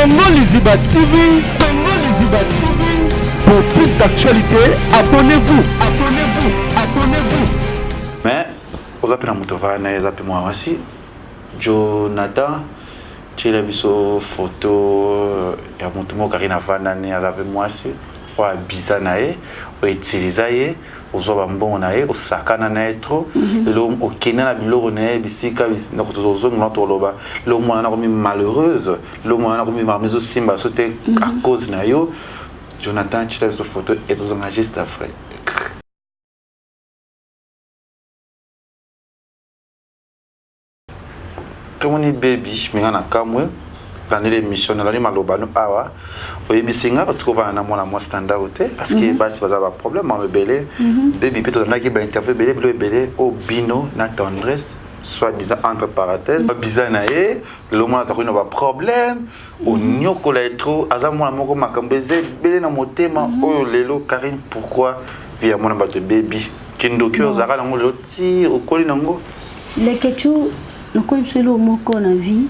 Congo Liziba TV, Congo Liziba TV. Pour plus d'actualités, abonnez-vous, abonnez-vous, abonnez-vous. Mais oza mpe na moto ovaya na ye eza mpe mwana mwasi Jonathan tiela biso photo ya moto moko Karine avanda ne aza mpe mwasi oyo abiza na ye oyo etiliza ye ozwa bambongo na ye osakana na ye trop mhm. lelo okenda na biloko na ye bisika ozongi na toloba lelo mwana nakomi malheureuse lelo mwana nakomi makambo ezosimba so te à mhm. cause na yo Jonathan tiela biso photo etozonga juste après. Tomoni baby mais nga na kamwe landeli émission nalandi maloba no awa oyebisi nga otika ovanda na mwana mwasi na ndako te parce que mhm. basi baza ba problème mama ebele mhm. baby mpe tolandaki ba interview ebele bilo ebele oyo bino na tendresse soit disant entre parenthèse babiza na ye lelo mwana takoki na ba problème onyokola ye trop aza mwana moko makambo eza ebele na motema oyo lelo Karine pourquoi vie ya mwana bato ebebi kindoki oyo ozalaka nango lelo ti okoli nango Leketchou nakoyebisa eloko moko na vie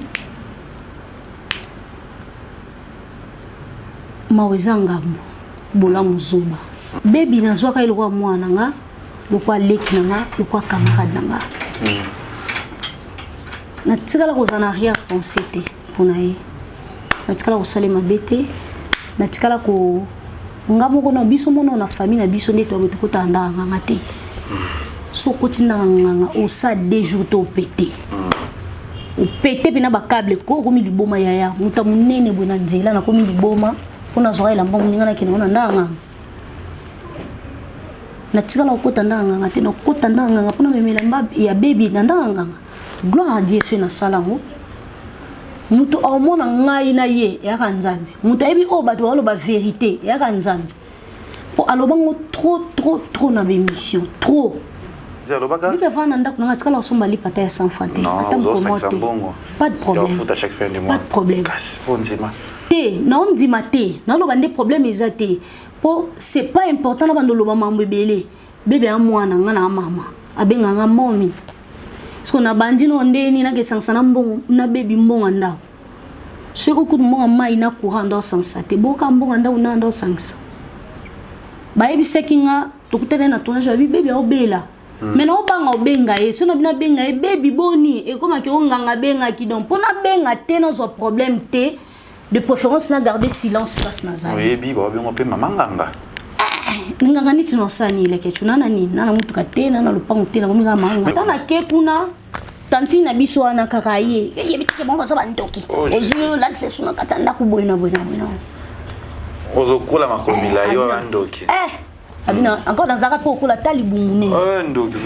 mawa eza ngambo bolamu zoba bebi nazwaka ye lokola mwana na nga lokola leki na nga lokola camarade na nga mm. natikala kozala na arrière pensée te mpona ye natikala kosala mabe te natikala ko nga moko na biso mono na famille na biso nde toyango tokotaka ndaka nganga te so okoti ndaka nganga osa deux jours to opete opete mpena bacable ko okomi liboma yaya moto ya monene boye na nzela nakomi liboma mpo nazwaka elamba moninga nakende ngo na ndaka nganga natikala kokota ndaka nganga te nakota ndaka nganga mpo namema elamba ya bebi na ndaka nganga gloire à Dieu soki nasala yango moto aomona ngai na ye eyaka nzambe moto ayebi oyo bato baoloba verité eyaka nzambe mpo aloba ngo trop trop trop na baémission trop alobaka avanda na ndako nanga atikala kosomba lipa ata ya 100 franc te ata mokolo te pas de problème pas de problème te naondima te naoloba nde problème eza te mpo c'est pas important na bando oloba mambo ebele Bebe a mwana nga na mama abenga nga mommy siko na bandi no ndeni na kesangisa na mbongo na bebi mbongo ndako soki okutu mbongo mai na courant ndo osangisa te boka mbongo ndako na ndo osangisa bayebisaki nga tokutani na tournage babi bebi aobela hmm. me naobanga obenga ye soki nabi nabenga ye bebi boni ekomaki onganga abengaki donc mpo nabenga te nazwa problème te De préférence na garder silence place nazali. Oyebi ba bengo pe mama nganga. Eh, nganga niti na osani leke tuna na nini na na mutuka te na na lopango te na komi kaka mama nganga. Tana ke kuna tantine na biso wana kaka ye yebi teke bango baza bandoki oh, ozwi olakisa esu na kati ya ndako boye na boye na boye na ozokola makolo milai eh, wana ndoki eh abina encore nazalaka mpe okola ata libumu nini oh, ndoki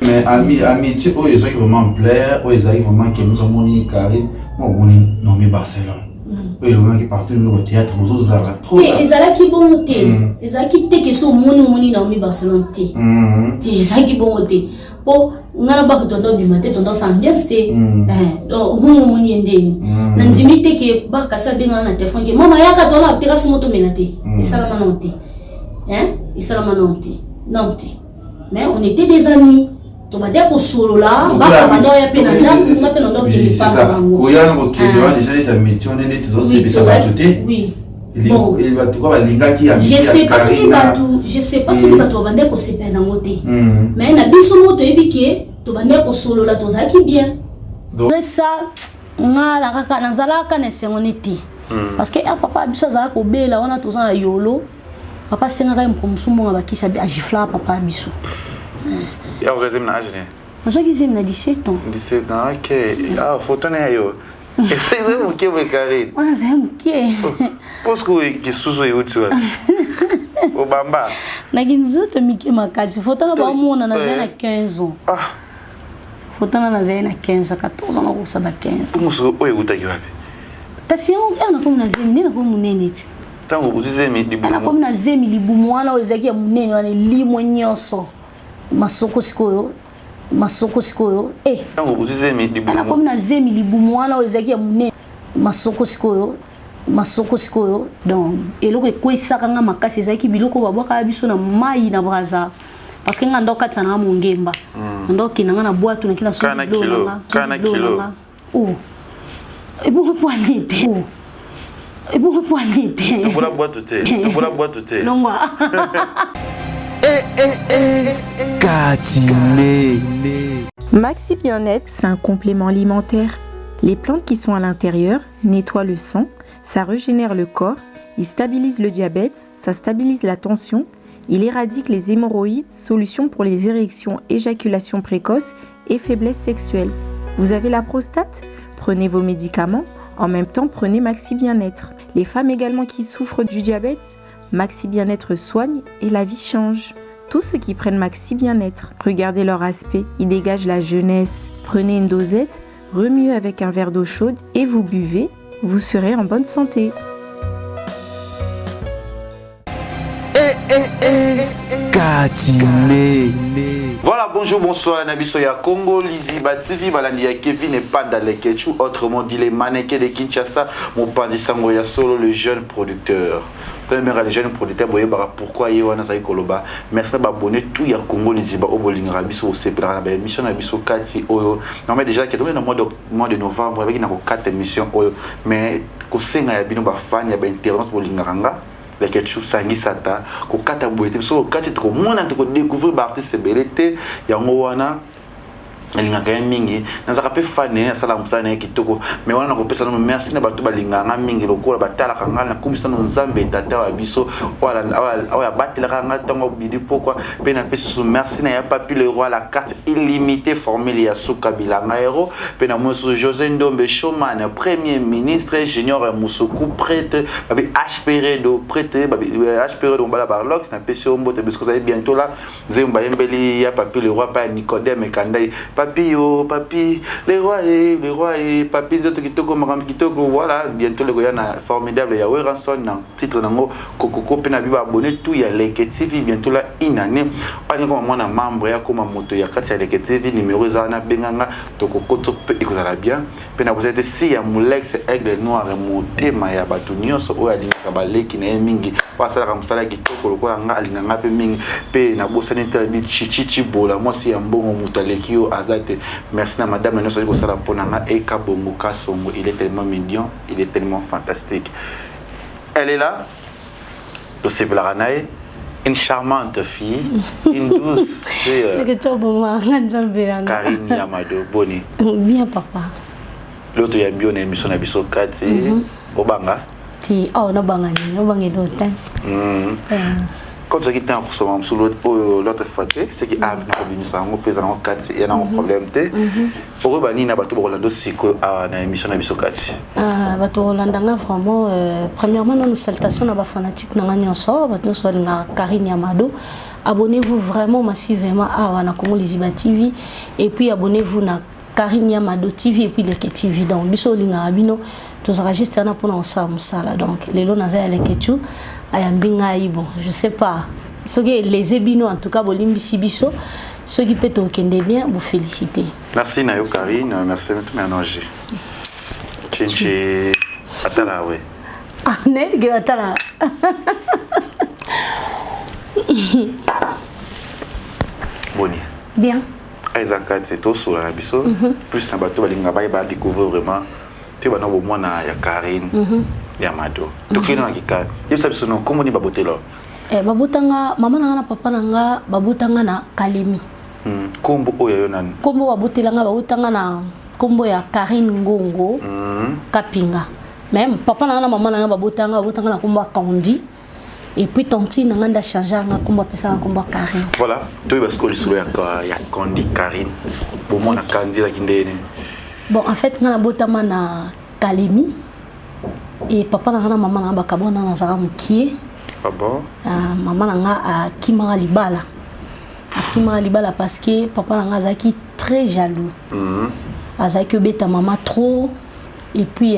mais ami amitié oyo ezalaki vraiment ampleur oyo ezalaki vraiment ke nous amoni Karine moi omoni Naomi Barcelone mm. oyo elobamaki partout no bathéâtre bozozala trop te ezalaki bongo te mm. ezalaki te ke so omoni omoni Naomi Barcelone te mm. te ezalaki bongo te po nga na baka tondo bima te tondo sa ambiance te eh, donc omoni omoni ye ndeni nandimi te ke baka kasi abengaka na telefone ke mama yaka tona terasi moto omela te esalama nao te esalama nao te nao te mais on était des amis tobandaki kosolola baka banda oya mpe na ndako nga mpe na ndako kende epa na bango koya na kokende wana déjà les amitié wana neti ezosepesa bato te oui bato kwa balingaki je sais pas soki bato je sais pas soki bato babandaki kosepela nango te mais na biso moko toyebi ke tobandaki kosolola tozalaki bien ça nga nakaka nazalaka na esengo neti parce que papa biso azalaka kobela wana toza na yolo papa asengaka ye mokolo mosusu mbongo bakisi agiflaka papa biso ya ozwa zemi na age nini nazwaki zemi na 17 ans 17 ans ok ah photo na yo ezali moke boye Karine wana azali moke poske kisusu euti wapi obamba naki nzoto mike makasi photo na baomona nazali na 15 ans ah. photo na nazali na 15 ans 14 ans nakokosa ba 15 ans mosusu oyo eutaki wapi kasi yango nakomi na zemi nde nakomi monene ti Tango ozwi zemi libumu. Nakomi na zemi libumu wana oyo ezalaki ya monene wana elimwe nyonso. Masoko sikoyo masoko sikoyo eh. Tango ozwi zemi libumu. Nakomi na zemi libumu wana oyo ezalaki ya monene masoko sikoyo masoko sikoyo donc eloko ekweisaka nga makasi ezalaki biloko babwakaka biso na mai na braza parce que nga ndo katisa na nga mongemba mm. ndo okenda nga na bwatu nakenda so biloko na nga. Oh. Ebongo mpo ani te? Ebongo mpo ani te? Tobola bwato te, tobola bwato te. Longwa. Eh, eh, eh, Katine. Maxi Bien-être, c'est un complément alimentaire. Les plantes qui sont à l'intérieur nettoient le sang, ça régénère le corps, il stabilise le diabète, ça stabilise la tension, il éradique les hémorroïdes, solution pour les érections, éjaculation précoce et faiblesse sexuelle. Vous avez la prostate? Prenez vos médicaments, en même temps prenez Maxi Bien-être. Les femmes également qui souffrent du diabète, Maxi Bien-être soigne et la vie change. Tous ceux qui prennent Maxi Bien-être, regardez leur aspect, ils dégagent la jeunesse. Prenez une dosette, remuez avec un verre d'eau chaude et vous buvez, vous serez en bonne santé. Eh, eh, eh, Katine. Voilà, bonjour, bonsoir, na biso ya Congo, Liziba TV, balandi ya Kevin et Panda Lekechu, autrement dit les mannequins de Kinshasa, mopanzi sango ya solo, le jeune producteur. Première, le jeune producteur, boyebaka pourquoi ye wana azali koloba. Merci na ba abonné tout ya Congo Liziba oyo bolingaka biso, osepelaka na ba émission na biso kati oyo. Non mais déjà, na mois de novembre, avec na kokata émission oyo, mais kosenga ya bino ba fan ya ba internautes bolingaka nga Lekechu, sangisa ta kokata boye te. Biso okati tokomona, tokodécouvrir baartiste ebele te. Yango wana nalingaka ye mingi, nazalaka mpe fan, asala mosala na ye kitoko. Mais wana nakopesa nano merci na bato balingaka nga mingi lokola batalaka nga. Nakumisa nano Nzambe tata wa biso oyo abatelaka nga ntango bidi pokwa. Mpe napesi susu merci na ya Papi le Roi, la carte illimité, formule ya suka bilanga hero. Mpe namoni susu José Ndombe Showman, premier ministre Junior Musuku, prêtre babi HP Redo, prêtre babi HP Redo Mbala Barlox. Napesi yo mbote biso kozali bientôt là. Nzembo bayembeli ya Papi le Roi pa ya Nicodème Kandai, Papi yo, Papi le Roi e le Roi e Papi nzoto kitoko, makambo kitoko. Voilà, bientôt lekoya na formidable ya Werrason na titre nango Kokoko. Mpe na biba abonné tout ya Leke TV, bientôt là une année. Oyo koma mwana membre ya koma moto ya kati ya Leke TV, numéro eza wana, benganga, tokokoto mpe ekozala bien. Mpe na kozala te si ya Molex Aigle Noir, motema ya bato nyonso oyo alingaka baleki na ye mingi, oyo asalaka mosala ya kitoko lokola nga, alinganga mpe mingi. Mpe nabosani te abi Chichichi Bola, mwasi ya mbongo, moto aleki yo aza te. Merci na madame nyonso azali kosala mpo na nga eka bongo kasongo. Il est tellement mignon, il est tellement fantastique. Elle est là, tosepelaka na ye, une charmante fille, une douce. Karine Yamado, boni? Bien, papa. L'autre yambi na émission na biso kati, obanga? Ti, oh, nobanga nini? Obanga elo te. Quand ozalaki ntango kosoma mosusu oyo l'autre fois te, soki a na kobimisa yango mpe eza nango kati ya nango problème te. Okoyeba nini na bato bakolanda sikoyo awa na émission na biso kati? Bato bakolanda nga vraiment, premièrement nanu salutation na bafanatique na nga nyonso, bato nyonso balingaka Karine Yamado. Abonnez-vous vraiment massivement awa na Congo Liziba TV et puis abonnez-vous na Karine Yamado TV et puis Leke TV. Donc biso olingaka bino, tozalaka juste wana mpona kosala mosala. Donc lelo naza ya Leketu, ayambi ngai. Bon, je sais pas soki eleze bino, en tout cas bolimbisi biso. Soki mpe tokende bien, bofélicité. Merci na yo Karine, merci. Metume chinchi atala we. Ah, nayebi ke atala. Boni? Bien. Eza kati tosola na biso plus na bato balingaka bayeba, découvrir vraiment te bana bomwana ya Karine ya Mado. Tokende na kika, yebisa biso no kombo nini, babotelo? Babotanga, mama na nga na papa na nga babotanga na Kalemi. Kombo oyo yo nani? Kombo babotelanga, babotanga na kombo ya Karine Ngongo Kapinga. Mais papa na nga na mama na nga babotanga na kombo ya Kandi et puis tantine na nga nde achange nga kombo, apesanga kombo ya Karine. Voilà, toyeba sikoyo lisolo ya Kandi Karine. Bomwana Kandi ezalaki ndeni? Bon, en fait nga nabotama na Kalemi et papa na nga na mama na nga bakabwana nazalaka mokie. Ah bon? Mama na nga akimaka libala, akimaka libala parce que papa na nga azalaki très jaloux. Azalaki obeta mama trop et puis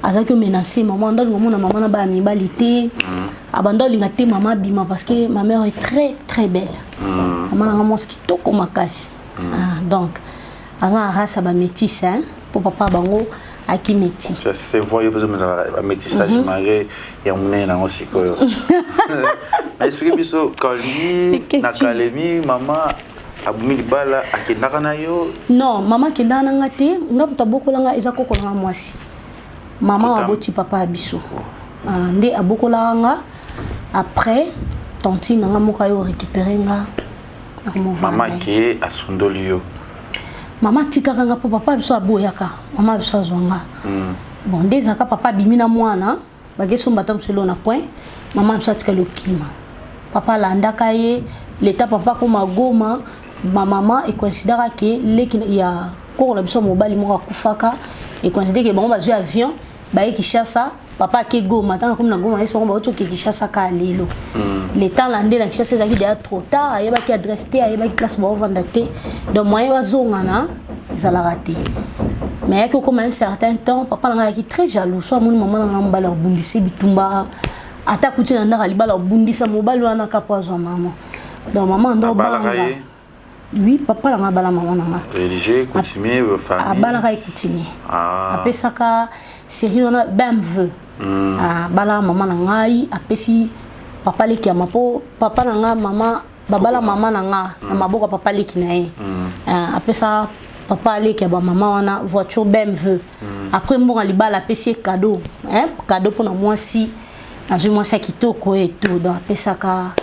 azalaki omenace mama. Anda olinga omona mama na baya mibali te, abanda olinga te mama abima parce que ma mère est très très belle. Mama na nga mwasi kitoko makasi. Ah, donc aza na race ya bamétis, hein, mpo papa bango aki métis. Ça se voit, yo mpenza bamétissage malgré ya monene nango. Sikoyo na explique biso Kandi na Kalemi, mama abumi libala, akendaka na yo? Non, mama akendaka na nga te. Nga moto abokola nga eza koko na nga mwasi. Mama aboti papa ya biso. Ah, nde abokolaka nga. Après, tantine na nga moko ayo récupérer nga. Mama ke asundoli yo? Mama atikaka nga mpo papa biso aboyaka. Mama biso azwa nga. Bon, nde ezalaka papa abimi na mwana, bakesomba ata mosu eloko na coin, mama biso atikali okima. Papa alandaka ye, leta papa akoma Goma, ma mama ecoïncidaka ke leki ya koko na biso mobali moko akufaka, ecoïncide ke bango bazwi avion, baye Kinshasa, papa ake Goma, ntango akomi na Goma, yesi bango bauti oke Kinshasa kaka lelo. Le temps la nde na Kinshasa ezalaki déjà trop tard, ayebaki adresse te, ayebaki place baovanda te, donc moyen bazongana ezalaka te. Mais ayaki okoma un certain temps, papa na ngai ayaki très jaloux, so amoni mama na ngai na mobali abundise bitumba, ata akuti na ndako ya libala abundisa mobali wana kaka po azwa mama. Donc mama ndo Abalaka ye? Oui, papa na ngai abala mama na nga. Religieux, coutumier, famille? Abalaka ye coutumier. Apesaka série wana BMW. Abalaka mama na ngai, apesi papa leki ya ma, po papa na ngai, mama babala mama na nga na maboko ya papa leki na ye. Apesa papa leki ya bamama wana voiture BMW. Après mbongo ya libala, apesi ye cadeau, hein, cadeau mpona mwasi, nazwi mwasi ya kitoko et tout, donc apesaka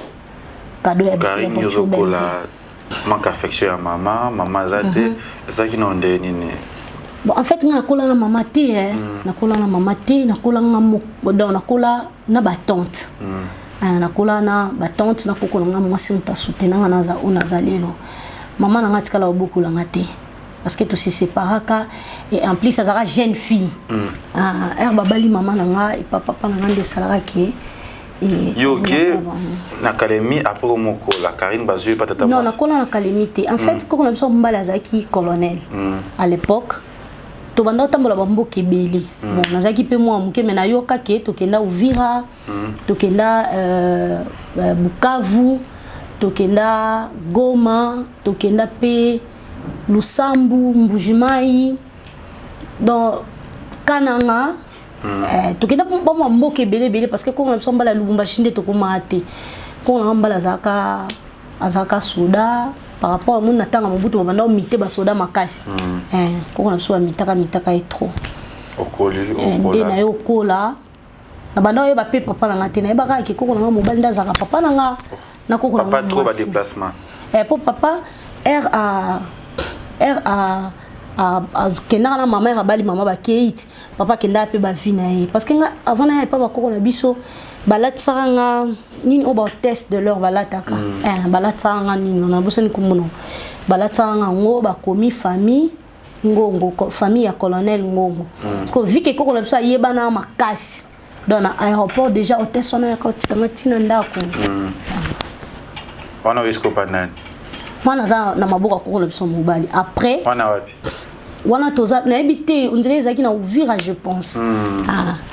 cadeau ya Karine, voiture ozokola, BMW. Manque affection ya mama, mama aza te, ezalaki na ndenge nini? Bon, en fait nga nakola na mama te, eh. Nakola na mama te, nakola nga moko, donc nakola na batante. Ah, nakola na batante na koko na nga mwasi, moto asoutenanga naza oyo naza lelo. Mama na nga atikala kobokola nga te parce que tose séparaka et en plus azalaka jeune fille. Ah, ere babali mama na nga epa papa na nga nde esalaka ke Yo oke na Kalemi, après omokola Karine bazwi epa tata Non, mwasi? Nakola na Kalemi te. En fait, koko na biso mobali azalaki colonel à l'époque. Tobanda kotambola bamboka ebele. Bon, nazalaki mpe mwa moke, me nayoka ke tokenda Uvira, tokenda Bukavu, tokenda Goma, tokenda mpe Lusambu, Mbujimai, donc Kananga. Tokenda bamwa mboka ebele ebele parce que kongo na biso mbala ya Lubumbashi nde tokomaa te. Kongo na nga mbala azalaka soda. Par rapport amoni na ntango ya Mobutu, babanda omite basoda makasi. Koko na biso bamitaka mitaka ye trop. Okoli? Nde Okola? Na ye okola na banda oyeba mpe papa na nga te. Nayeba kaka ke koko na nga mobali nde azalaka papa na nga na koko na Papa nga trop mwasi. Badéplacement? Po papa r a r a akendaka na mama, ere abali mama, bakei ti papa akendaka mpe bavi na ye, parce que nga avant na ye epa bakoko na biso, balatisaka nga nini oyo bahôtesse de l'air balataka. Balatisaka nga nini wana, bosani komona, balatisaka nga yango, bakomi famille Ngongo, famille ya colonel Ngongo. Parce que vu que koko na biso ayebana makasi, donc na aéroport déjà hôtesse wana yaka otikanga ntina ndako. Wana oyeski opa nani? Wana aza na maboko ya koko na biso mobali. Après Wana wapi? Wana toza, nayebi te, on dirait ezalaki na Uvira, je pense.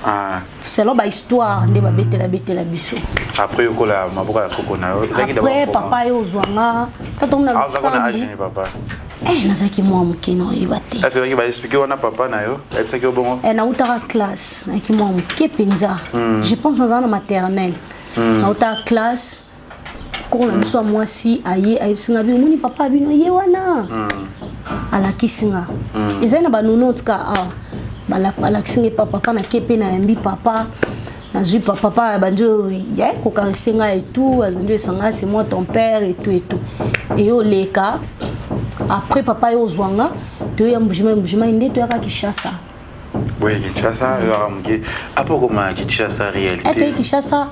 Ah, selon bahistoire nde babetela betela biso. Après okola maboko ya koko na yo, ezalaki Après papa ye ozwanga tata na Azalaki na age Lusambu. ni papa? Nazalaki mwa moke, na oyeba te. Est-ce ezalaki baexpliquer wana papa na yo ayebisaki yo bongo? Nautaka classe, nayaki mwa moke mpenza, je pense nazala na maternelle. Nautaka classe, koko na biso ya mwasi aye ayebisi nga bi omoni papa bino ye wana. Alakisi nga, ezali na banono tika awa. Alakisi nga epa papa, nake mpe nayambi papa, nazwi papa, bandi ya kocaresser nga et tout, bandi esanga c'est moi ton père et tout et tout. Eyoleka, après papa ye ozwa nga, toyoya Mbujimai. Mbujimai nde toyaka Kinshasa. Boye Kinshasa, oyaka moke, après okoma Kinshasa, réalité? Ete Kinshasa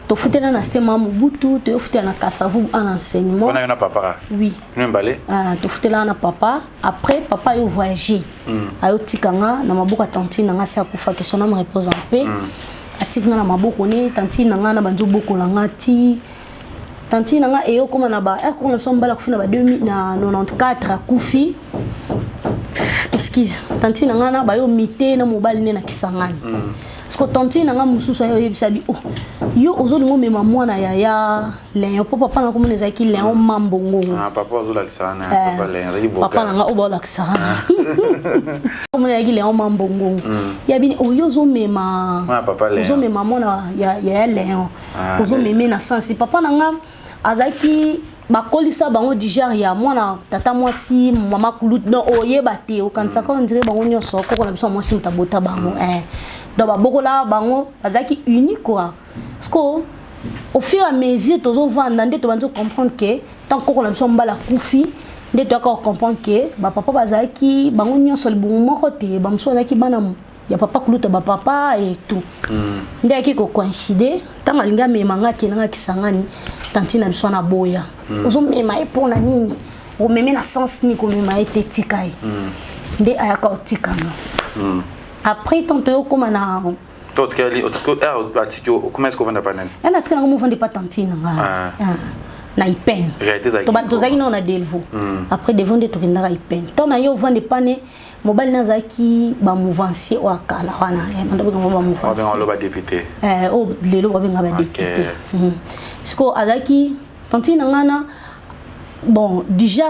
tofutela na stema Mobutu, toyofutela na Kasavu en enseignement. Wana yo na papa? Oui. Bino mibale? Ah, tofutela na papa. Après papa ayo voyager, ayotika nga na maboko ya tantine na nga, si akufaki, son âme repose en paix. Atiki nga na maboko ne tantine na nga, na bandi obokola nga ti tantine na nga eyokoma na ba koko na biso mobali akufi na ba 2000, na 94 akufi, excuse. Tantine na nga na bayo mite na mobali nde na Kisangani, parce que tantine na nga mosusu ayo oyebisa bi: oh, yo ozolinga omema mwana ya ya Léon, mpo papa na komona ezalaki Léon Mambo Ngongo. Ah, papa azolakisa wana papa Léon azalaki Papa na nga oyo baolakisaka komona ezalaki Léon Mambo Ngongo. Ya bini oyo ozomema Mwana papa Léon. Ozomema mwana ya Léon, ozomeme na sens papa na nga azalaki. Bakolisa bango du genre ya mwana tata mwasi, mama kulutu, donc oyeba te, okanisaka on dirait bango nyonso koko na biso ya mwasi moto abota bango. Donc babokola bango, bazalaki uni quoi. Parce que au fur et à mesure tozovanda, nde tobandi comprendre que tant koko na biso mbala akufi, nde toyaka kocomprendre que bapapa bazalaki bango nyonso libumu moko te. Bamosusu bazalaki bana ya papa kuluta, bapapa et tout. Nde ayaki kocoïncide, ntango alingi amema nga, akendanga Kisangani, tantine na biso wana boya. Ozomema ye mpo na nini? Omemi na sens nini komema ye te? Tika ye. Nde ayaka otikanga. Après, tant toyokóma na To otikali atiki, okoma est-ce ovanda pa nani? Ya natika nango movande pa tantine na ngai na Ipene. Réalité ezalaki Tozalaki nao na Delvo. Après Delvo nde tokendaka Ipene. Ntango na ye ovande pane mobali na azalaki bamouvancier oyo akala wana, bando benga bamouvancier. Oloba député. Oyo lelo babenga badéputé. Sikoyo azalaki tantine na ngai na, bon, déjà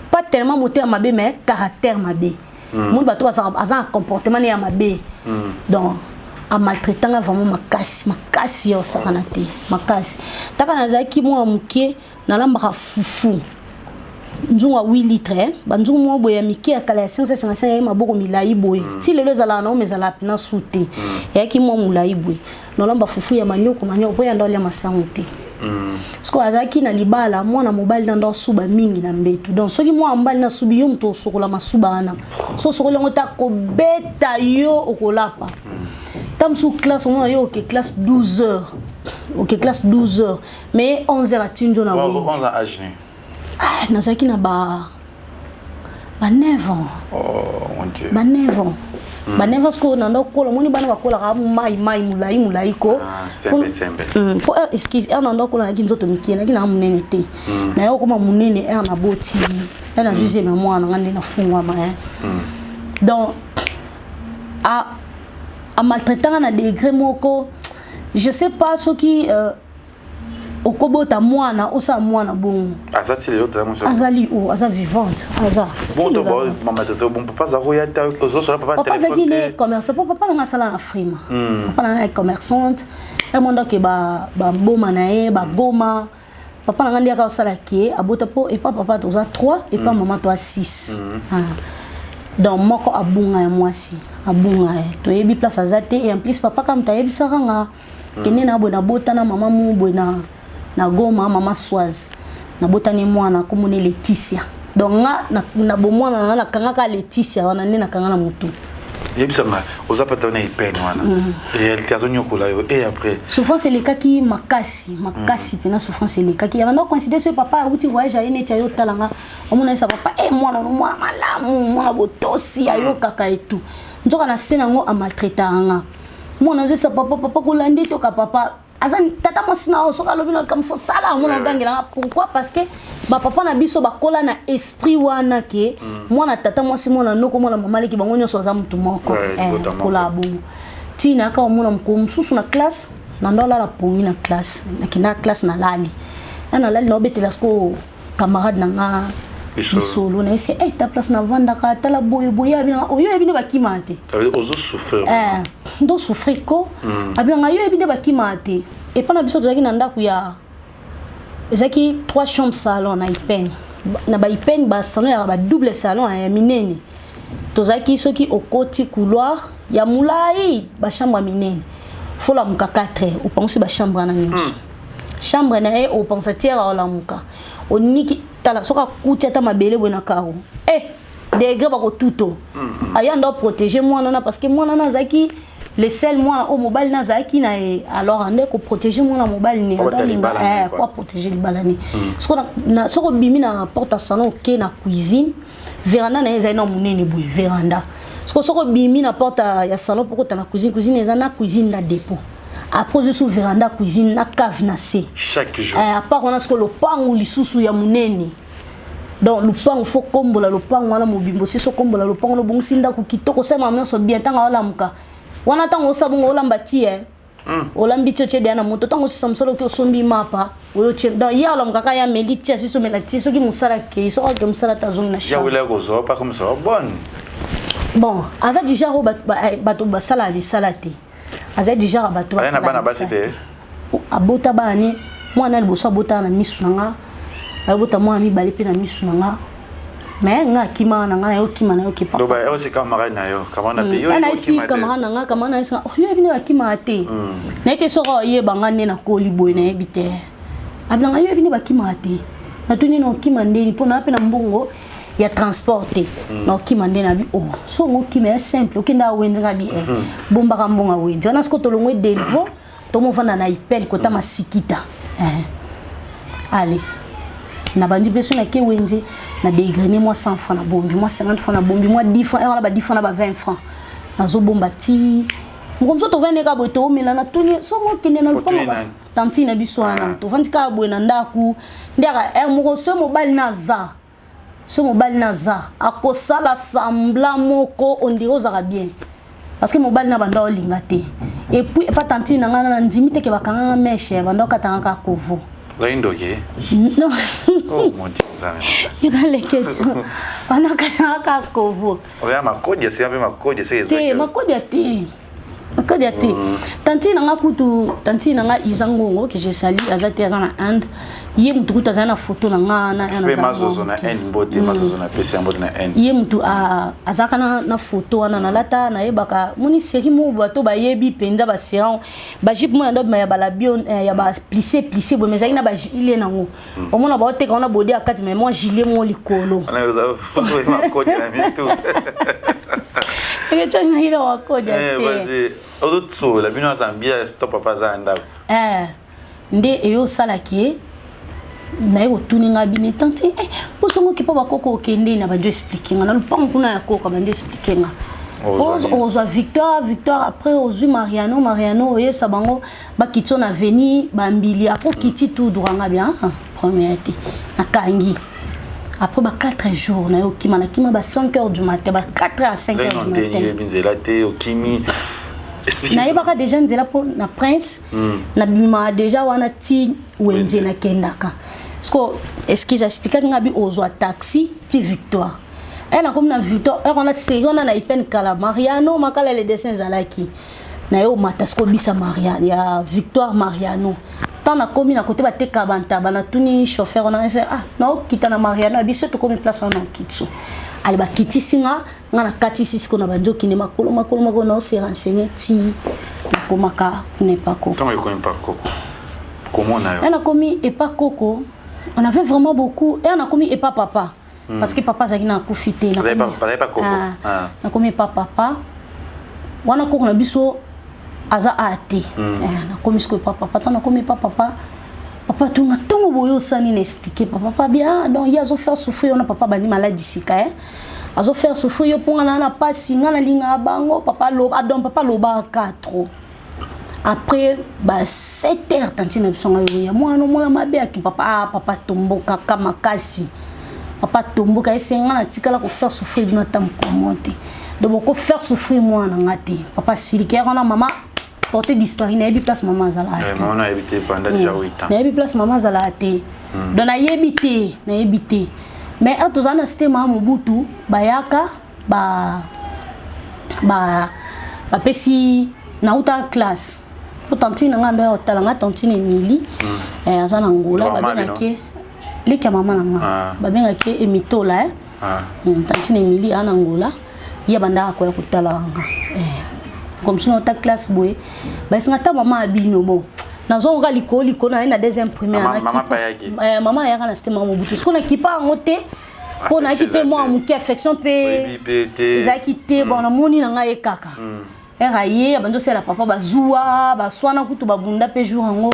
pas tellement motema mabe, mais caractère mabe. Moni bato aza na comportement ne ya mabe. Donc amaltraitanga vraiment makasi makasi, ya osakana te, makasi. Taka nazalaki mwana moke, nalambaka fufu, nzungu ya 8 litre, banzungu moko boye ya mike ya kala ya 555, yaye maboko milai boye. Ti lelo ezalaka nango, ezalaka mpena su te. Eyaki mwa molai boye. Nalamba fufu ya manioko manioko mpo ya ndo alia masango te. Parce que azalaki na libala, mwana mobali na ndo asuba mingi na mbeto. Donc soki mwana mobali nasubi, yo moto osokola masuba wana. So osokoli yango ta, kobeta yo, okolapa. Ta mosusu classe, omona yo oke classe 12 heures, oke classe 12 heures, mais 11 heures atindi yo na wenze. 11 âge ni? Ah, nazalaki na ba 9 ans. Oh mon Dieu. Ba 9 ans, ba 9 ans. Sikoyo nanda okola, omoni bana bakolaka mai mai, molai molai ko. Ah, sembe sembe. Po excuse, heure nanda okola, nayaki nzoto mike, nayaki nanga monene te. Naye okoma monene heure naboti, heure nazwi zemi ya mwana nga, nde nafungwama. Donc amaltraitanga na degré moko, je sais pas soki okobota mwana, osala mwana bongo. Aza ti lelo tala moso? Azali o, aza vivante, aza. Bon, to ba mama tete, bon, papa aza koya te, ozosola papa? Papa azalaki téléphone ne commerçant, po papa nanga asala na frima. Papa nanga ye commerçante emondoke, baboma na ye bagoma. Papa nanga nde aka osala ke abota, po epa papa toza 3, epa mama toa 6. Ah. Donc moko abunga, ya mwasi abunga ye, toyebi place aza te. Et en plus papa kaka moto ayebisaka nga kende na boye, nabota na mama mu boye na Goma, mama Swaz, nabotani mwana komona Leticia. Donc nga na bomwana na nga nakangaka Leticia wana, nde nakanga na motu. Yebisanga, oza pata na Ipene wana, réalité azonyokola yo, et après? Souffrance elekaki makasi makasi mpena, souffrance elekaki. Ya banda coïncide, soki papa awuti voyage, aye neti aye otala nga, omona yesa papa e mwana no, mwana malamu, mwana botosi, ayokaka etu. Nzoka na se nango amaltraitaka nga. Mwana azoyesa papa, papa kolandi toka, papa aza tata mwasi na yo, soki alobi na likambo fosala, omona ogangelanga. Pourquoi? Parce que bapapa na biso bakola na esprit wana ke mwana tata mwasi, mwana noko, mwana mama leki, bango nyonso baza motu moko. Libota moko. Kola bongo ntina aka omona mokolo mosusu na classe, na ndo alala pongi na classe. Nakendaka classe, nalali ya nalali, naobetela siko camarade na nga Lisolo. Lisolo nayesi e ta place navandaka, tala boye boye, abinanga oyo oyebi nde bakimaka te. Ozosouffrir. Ndo souffrir ko, abinanga yo oyebi nde bakimaka te. Epa na biso tozalaki na ndako ya ezalaki trois chambres salon na Ipene. Na baipene basalon yaka badouble salon ya minene. Tozalaki, soki okoti couloir ya molai, bachambre ya minene, folamuka 4 heures, opangusi bachambre wana nyonso. Chambre na ye opangusa tiere, olamuka oniki, tala soki akuti ata mabele boye na karo, degré bakotuto. Aya ndo protéger mwana na, parce que mwana na azalaki le seul mwana oyo mobali na azalaki na ye. Alors ande koprotéger mwana mobali ne. Po batala libala na ye, quoi. Po protéger libala ne. Soki obimi na porte ya salon, oke na cuisine, véranda na ye ezali na monene boye, véranda. Soki obimi na porte ya salon mpo kota na cuisine, cuisine eza na cuisine na dépôt, après ozwi su véranda, cuisine na cave na se. Chaque jour. À part wana, sikoyo lopangu lisusu ya monene. Donc lopango fo kombola lopango wana mobimbo, osisi okombola lopango wana, obongisi ndako kitoko, osalema nyonso bien. Ntango aolamuka wana, ntango osala bongo, olamba ti olambi ti, otie deya na moto. Ntango osisa mosala, oki osombi mapa oyo otie. Donc ye alamuka kaka, ye ameli ti, asisi omela ti, soki mosala akei, soki ake mosala te, azongi na chambre. Yawela kozwa pa comme ça bonne. Bon, aza du genre oyo bato basalaka misala te. Aza du genre ya bato Aye na basalaka bana basi misala te? Abota bana ne, mwana liboso abotaka na misu na nga. Ayobota mwana mibale mpe na misu na nga. Mais nga akimaka na nga, nayokima nayoki papa. Loba osi camarade na yo, camarade na pe yo. Nayesi camarade na nga, camarade na yesi nga, oh, yo yebi nde bakimaka te. Naye te soki oyeba nga nde nakoli boye nayebi te. Abilanga yo yebi nde bakimaka te. Natuni na okima ndeni mpo na mpe na mbongo ya transport te. Na okima nde na bi oh, so ngo okima ya simple, okenda awenze nga bi eh. Bombaka mbongo awenze. Wana siko tolongwe Delvaux, tomovanda na Ipel kota masikita. Eh. Allez. Na bandi mpe so nake wenze na dégrainer moi 100 francs na bombi, moi 50 francs na bombi, moi 10 francs, wana ba 10 francs na ba 20 francs. Nazobomba ti mokonzi so tovandi kaka boye toomela na tuni songo okende na lopango ba tantine na biso wana tovandi kaka boye na ndako nde aka heure moko so mobali na aza so mobali na aza akosala semblant moko on dirait ozalaka bien parce que mobali na banda olinga te et puis epa tantine na ngai na ndimi te ke bakanganga mèche banda okatanga kaka kovo. Ozali ndoki? Non. Oh mon Dieu, Nzambe. Yoka leketu banda okatanga kaka kovo. Oya makodi esika mpe makodi esika te ezalaki. Makodi ya te, makodi ya te. Tantine na nga kutu, tantine na nga Iza Ngongo que je salue, aza te, aza na Inde. Ye mutu kutu azali na photo na nga na Mpe mazozo na Inde, mbote mazozo na pesi ya mbote na Inde. Ye mutu azalaka na photo wana nalata. Nayebaka moni série moko bato bayebi mpenza baséran bajupe moko ya ndobima ya balabio ya baplissé plissé boye, mais ezalaki na bagilet nango. Omona baoteka wana bodi ya kati, mais mwa gilet moko likolo. Wana makodi na mitu. Eketyanaki na makodi ya te. Vas-y, ozotsola bino aza mbia stop, papa aza na ndako. Nde eyosalaki ye naye kotuni nga bini tante eh, bosongoki mpo bakoko okende na bandi expliquer nga na lupango kuna ya koko, bandi expliquer nga ozwa Victoire, Victoire, après ozwi Mariano, Mariano oyebisa bango bakiti na veni bambili, après okiti tout droit. Nga bien, ah, première te nakangi. Après ba 4 jours naye okima, nakima ba 5 heures du matin, ba 4 heures à 5 heures du matin. Oyebi nzela te, okimi. Nayebaka déjà nzela mpo na Prince nabimaka déjà wana ti wenze nakendaka. Siko excuse, expliquaki nga bi ozwa taxi ti Victoire. E nakomi na Victoire, heure wana série wana na Ipene kala Mariano Makala le dessin ezalaki naye omata siko bisa Mariano ya Victoire Mariano. Tant nakomi na kote bateka bantaba, natuni chauffeur wana ese, ah, naokita na Mariano ya biso, tokomi place wana okiti so ale bakitisi nga, nga nakatisi siko na bandi okende makolo makolo makolo, naose renseigner ti nakomaka kuna epa koko. Ntango ekomi epa koko, komona yo? E nakomi epa koko, on avait vraiment beaucoup. E nakomi epa papa parce que papa azalaki na akufi te. Azali pa koko. Nakomi epa papa wana, koko na biso aza a te. Nakomi sikoyo epa papa. Ntango nakomi epa papa, papa tunga ntongo boye osani na expliquer papa, papa bien, donc ye azofaire souffrir wana. Papa bandi maladi sika, eh? Azofaire souffrir yo mpo nga na pasi, nga nalingaka bango. Papa aloba, donc papa alobaka trop. Après ba 7 heures, tantine na biso ngai oya mwana omona mabe aki papa. Ah, papa tombokaka makasi, papa tomboka ese nga natikala kofaire souffrir bino ata mokomo te, donc bokofaire souffrir mwana nga te. Papa siliki wana, mama porté disparu, nayebi place mama azalaka te. Mama nayebi te pendant déjà 8 ans. Nayebi place mama azalaka te, donc nayebi te, nayebi te. Mais heure tozala na cité mama Mobutu, bayaka ba ba bapesi nauta classe po tantine na nga ndo ya kotala nga, tantine Emilie, aza na Ngola, babengaki leki ya mama na nga, babengaki Emitola, eh. Tantine Emilie aza na Ngola, ye bandaka koya kotala nga comme soki nauta classe boye, bayesinga ata mama abino. Bon, nazongoka likolo likolo, naye na deuxième primaire. Mama ayaka na cité mama Mobutu, sikoyo nakipa yango te mpo nayaki mpe mwa moke affection mpe ezalaki te. Bon, namoni na ngai ye kaka ere aye abandi osala papa bazuwa baswana kutu babunda mpe jour yango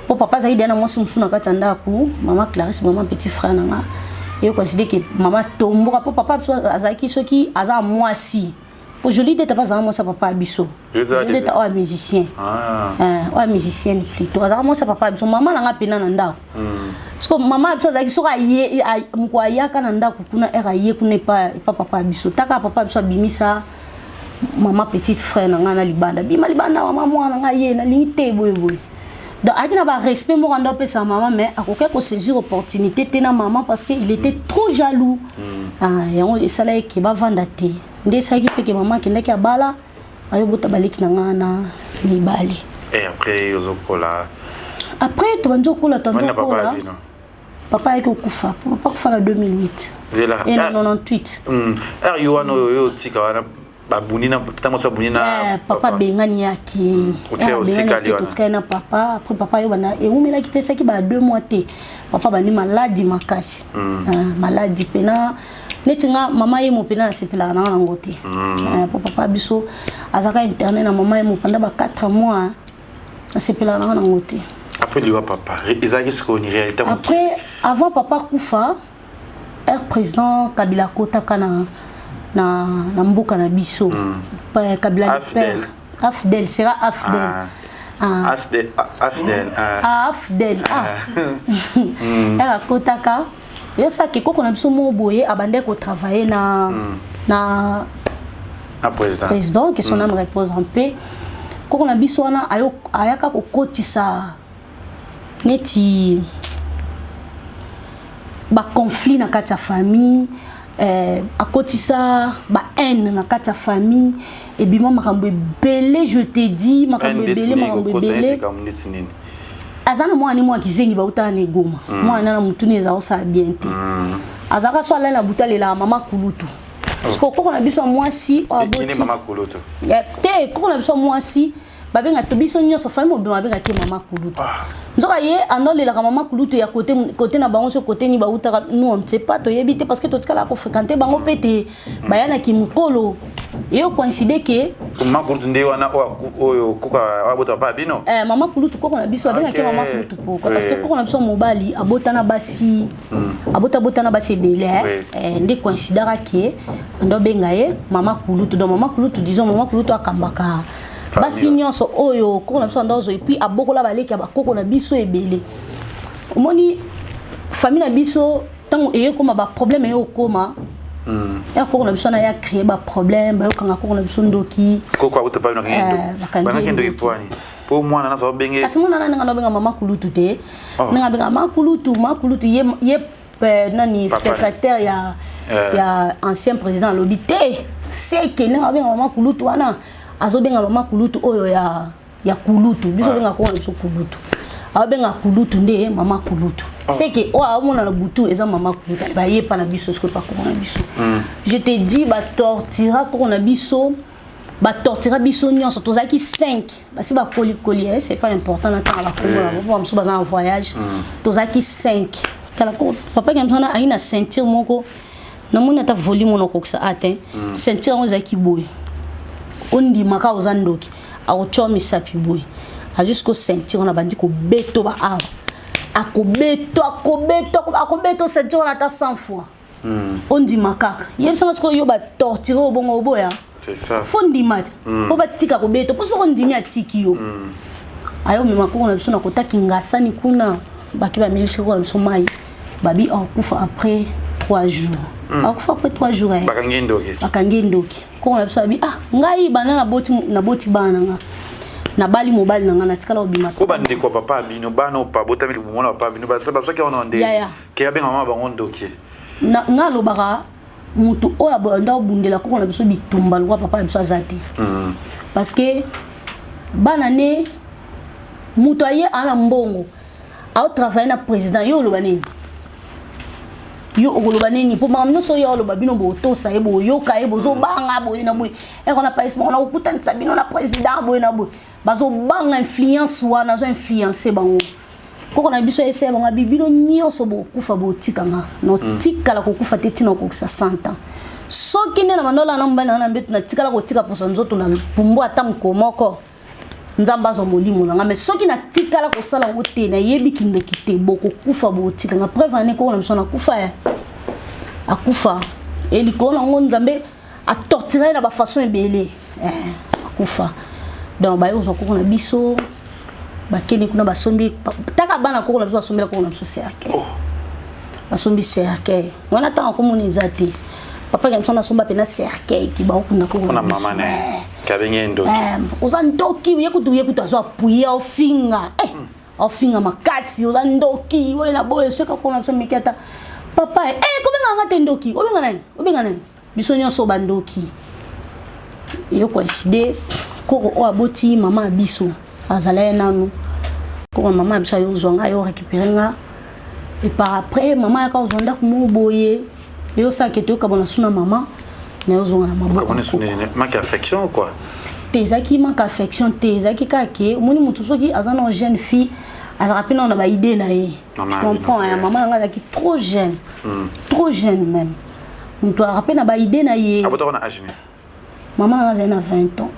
mpo papa azalaki deya na mwasi mosusu na kati ya ndako, mama Clarisse, mama petit frère na nga. Ye considère que mama tomboka mpo papa biso azalaki soki aza mwasi po Joli Deta mpe azala mwasi ya papa ya biso. Joli Deta oyo ya musicien, oyo ya musicienne plutôt, azalaka mwasi ya papa ya biso, mama na nga mpena na ndako. Parce que mama ya biso azalaki soki aye moko ayaka na ndako kuna, ere aye kuna epa papa ya biso, taka papa ya biso abimisa mama petite frère na ngai na libanda, bima libanda, mama mwana ngai ye nalingi te boye boye. Donc ayaki na barespect moko anda opesa mama, mais akokaki kosaisir opportunité te na mama parce que il était trop jaloux. Ah, yango esalaki ke bavanda te, nde esalaki mpe ke mama akendaki abala, ayobota baleki na ngai na mibale. Et après ozokola? Après tobandi okola, tobandi okola. Papa ayaki kokufa, papa akufa na 2008. Zela. E na 98. Heure yo wana oyo otika wana, babundi na tata mwasi, babundi na Eh, papa abengani ye, akei. Otikali osikali wana. Totikali na papa. Après papa yo bana ewumelaki te, esaki ba 2 mois te, papa bandi maladi makasi. Ah, maladi mpena neti nga mama ye mo mpena nasepelaka nanga nango te. Eh, po papa biso azalaka interné na mama ye mo pendant ba 4 mois, nasepelaka nanga nango te. Après liwa papa, ezalaki sikoyo ni réalité? Après, avant papa kufa, air président Kabila akotaka na mboka na biso. Kabila le AFDL. père, AFDL sera AFDL. Ah. Ah. AFDL, AFDL, ah. Ah, AFDL, ah. Ere akotaka, eyosaki koko na biso moko boye abandaki kotravaille na Na président. Président, que son âme repose en paix. Koko na biso wana ayaka kokotisa neti baconflit na kati ya famille, akotisa bahaine na kati ya famille, ebima makambo ebele, je te dis, makambo ebele, makambo ebele. Ndeti nini? Aza na mwana mwa kizengi, bautaka na Egoma. Mwana na mutuni eza kosala bien te. Azalaka so alali na butu, alelaka mama kulutu. Parce que koko na biso ya mwasi oyo nini? Aboti Mama kulutu? Eh, te, koko na biso ya mwasi babenga to biso nyonso, famille mobima babengaki ye mama kulutu. Nzoka ye andolelaka mama kulutu ya kote kote na bango. So kote ni bautaka, nous on ne sait pas, toyebi te, parce que totikalaka kofréquente bango mpe te. Bayanaki mokolo eyo coïncide ke Mama kulutu nde wana oyo koko abota papa bino? Eh, mama kulutu, koko na biso abengaki mama kulutu. Pourquoi? Parce que koko na biso mobali abota na basi, abota bota na basi ebele, eh. Eh, nde coïncidaka ke ando abenga ye mama kulutu. Donc mama kulutu, disons mama kulutu akambaka basi nyonso oyo koko na biso ando azwa, et puis abokola baleki ya bakoko na biso ebele. Omoni famille na biso, ntango eye koma baproblème, eye okoma ya koko na biso wana ya créer baproblème, bayokanga koko na biso ndoki. Koko abota papa bino? Eh, bakangi Bakangaki ye ndoki ndoki. Pwani po mwana naza babenge? Kasi mwana nani nga nabenga mama kulutu te? Oh. Ndenge abenga mama kulutu, mama kulutu ye nani? Papa. Secrétaire ya Eh. ya ancien président alobi te seke ndenge abenga mama kulutu wana, azobenga mama kulutu oyo ya kulutu biso. Ah. Obenga koko na biso kulutu, aobenga kulutu nde mama kulutu. Oh. Seke oyo aomona na butu eza mama kulutu. Bayepa na biso sikoyo pa koko na biso. Je te dis, batortira koko na biso, batortira biso nyonso. Tozalaki 5, basi bakolikoli, eh, c'est pas important na ntango bakombo na bango, mosusu baza na voyage. Tozalaki 5. Tala papa ki wana ayi na ceinture moko, namoni ata volume wana okokisa a te. Ceinture yango ezalaki boye, ondimaka oza ndoki, akotya misapi boye, azwi siko ceinture wana, bandi kobeto ba awa, akobeto, akobeto, akobeto ceinture wana ata 100 fois, ondima kaka. Yebisanga sikoyo, yo batorture obongo oboya? C'est ça. Fo ndima te mpo batika kobeta, mpo soki ondimi, atiki yo. Ayomema koko na biso na kotaki ngasani kuna, baki bamelisi koko na biso mai, babi akufa après 3 jours, akufa après 3 jours, eh. Bakangi ndoki. Bakangi ndoki. Koko na biso abi: "Ah, ngai banda naboti, naboti bana na nga, nabali mobali na nga, natikala kobima." Po bandeko ya papa bino, bana oyo babotami libumu na papa bino, bazwaki wana nde Ya, ya. ke abenga mama bango ndoki? Nga alobaka motu oyo abanda obundela koko na biso bitumba lokwa papa na biso aza te, parce que bana ne moto aye ana mbongo, aotravaille na président. Yo oloba nini? Yo okoloba nini? Mpo makambo nyonso oyo aloba, bino botosa ye, boyoka ye, bozobanga boye na boye. Eko na paesi bango na kokutanisa bino na président boye na boye, bazobanga influence wana, azo influence bango. Koko na biso ese bango abi: "Bino nyonso bokufa, botikanga notikala kokufa te ntina okokisa 100 ans. Soki nde na bandola na mobali na nga na mbeto, natikala kotika poso nzoto na pumbu ata mokolo moko, Nzambe azwa molimo na nga. Mais soki natikala kosala yango te, nayebi kindoki te, bokokufa, botikanga." Preuve ane, koko na biso nakufa ya akufa e likolo nango Nzambe atortira ye na bafaçon ebele, eh, akufa. Donc baye kozwa koko na biso, bakende kuna, basombi taka bana koko na biso, basombela koko na biso cercueil. Basombi cercueil wana, ntango akomona eza te, papa ya biso nasomba mpena cercueil ki baokunda koko mpona na biso. Mama na ye Eh. kabenge ye ndoki. Eh, oza ndoki. Ye kutu, ye kutu azwa appuye, ofinga, eh, ofinga makasi: "Oza ndoki oyo na boye." Soki akona biso meki ata papa, eh, kobenga nga te ndoki. Obenga nani? Obenga nani? Biso nyonso bandoki. Eyo coïncide, koko oyo aboti mama ya biso azala ye nanu. Koko mama ya biso ayo ozwa nga, ayo récupéré nga. Et par après mama ayaka kozwa ndako moko boye, eyosala ke toyokabona su na mama, nayozonga na maboko. Manque affection, quoi? Te, ezalaki manque affection te. Ezalaki kaka ke omoni motu soki aza na jeune fille, azalaka mpe nao na baidée na ye, tu comprends? Mama na nga azalaki trop jeune, trop jeune même. Moto azalaka mpe na baidée na ye. Mama na nga azali na 20 ans,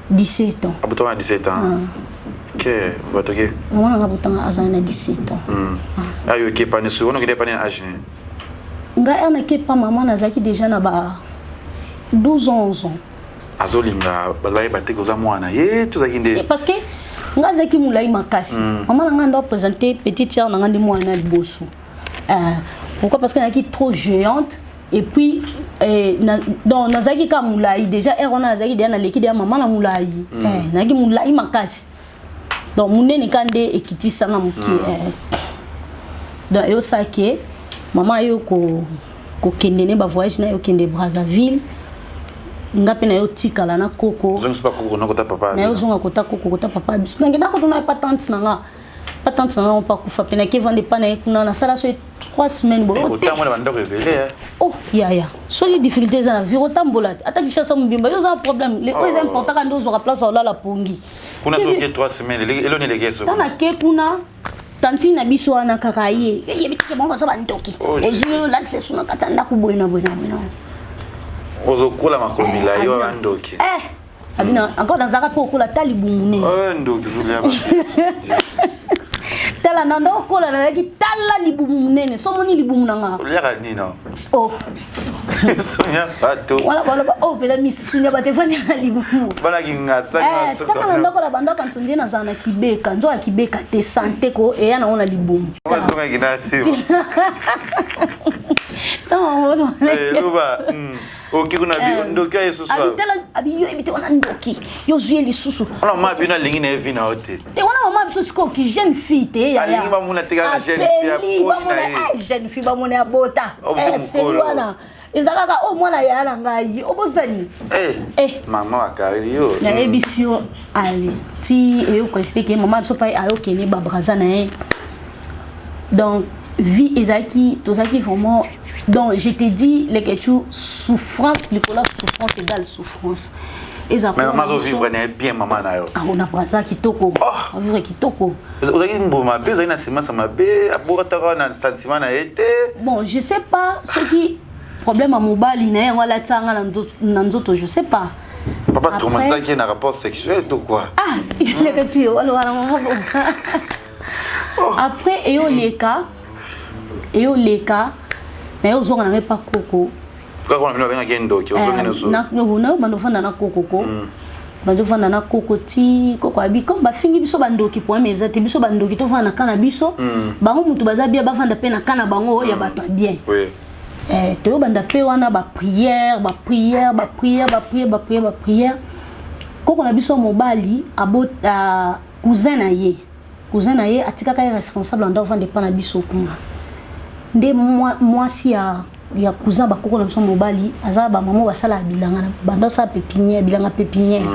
17 ans. Abotaka na 17 ans? Ok, batoki. Mama na nga abotanga azali na 17 ans. Ayo oke pani soki wana okende pani na age nini? Ngai ere nake pa mama, nazalaki déjà na ba 12 ans, 11 ans. Azolinga bayeba te koza mwana ye, tozalaki nde? Parce que nga azalaki molai makasi. Mama na ngai ndo présente petite sœur na nga nde mwana na liboso. Pourquoi? Parce que nazalaki trop géante et puis donc nazalaki kaka molai déjà. Ere wana nazalaki deya, naleki deya mama na molai. Nazalaki molai makasi, donc monene ka nde ekitisanga moke. Donc eyosaki mama ayo kokende ne bavoyage na ye, okende Brazzaville, nga mpe nayo tikala na koko. Nayozonga kota koko, kota papa biso. Nakenda kotuna ye pa tante na nga, pa tante na nga mpa kufa mpe. Nake vanda epa na ye kuna, nasala so 3 semaines boye. Otambola bandako ebele. Oh yaya, soki difficulté eza na vie, otambola te. Ata Kinshasa mobimba, yo oza na problème. Oyo eza important kaka nde ozwaka place olala pongi. Kuna soki 3 semaines, eloni eleki eso. Ntango nake kuna, tantine na biso wana kaka ye yebi teke bango baza bandoki. Ozwi oyo olatisa esu na kati ya ndako boye na boye na boye na. Ozokola makolo milai oyo, bandoki. Abina encore nazalaka mpe okola ta libumu ne. Ndoki. Tala na ndo okola, nazalaki tala libumu monene. So omoni libumu na nga. Oliaka nini? Oh. Sonya bato. Wana baloba oyo mpela misuni ya bato efandi na libumu. Balaki ngasa. Tanga na ndako na bandako nso nde nazala na kibeka, nzoka kibeka te, sante ko eya nango na libumu. Bazongaki na nsima. Ntango loba oki kuna ndoki aye susu. Abitala abi yo yebi te wana ndoki yo zwi ye lisusu. Wana mama bino alingi na ye vi na yo te. Te, wana mama biso sikoyo ki jeune fille te. Alingi bamona te kaka jeune fille apeli bamona jeune fille, bamona ya bota seli wana eza kaka oyo mwana ya na ngai obosani. Mama wakari yo. Nayebisi yo, ale ti eyokoesite ke mama biso mpe ayokende babraza na ye. Donc vie ezalaki, tozalaki vraiment, donc je te dis, leketu, souffrance likolo ya souffrance égale souffrance. Eza mais mama azovivre na ye bien, mama na yo? Na Braza kitoko, avivre kitoko. Ozalaki mbuma mabe, ozalaki na semence mabe, abokataka na sentiment na ye te. Bon, je sais pas soki problème ya mobali na ye yango alatisaka nga na nzoto, je sais pas. Papa traumatisaki na rapport sexuel to quoi? Ah, leka tu yo wana wana mama. Après eyoleka, eyoleka na ye, ozonga na ngai pa koko. Kaka wana bino babengaki ye ndoki, ozongi nyonso. Nayo bando ofanda na koko ko, bando ofanda na koko ti koko abi comme bafingi biso bandoki, problème eza te. Biso bandoki tovanda na ka na biso, bango mutu baza bien bavanda mpe na ka na bango ya bato ya bien. Toyobanda mpe wana baprière, baprière, baprière, baprière, baprière, baprière. Koko na biso mobali abo cousin na ye, cousin na ye atikaka ye responsable anda ovanda epa na biso kuna. Nde mwasi ya cousin bakoko na biso mobali aza bamama basalaka bilanga, banda osala pépinière, bilanga pépinière.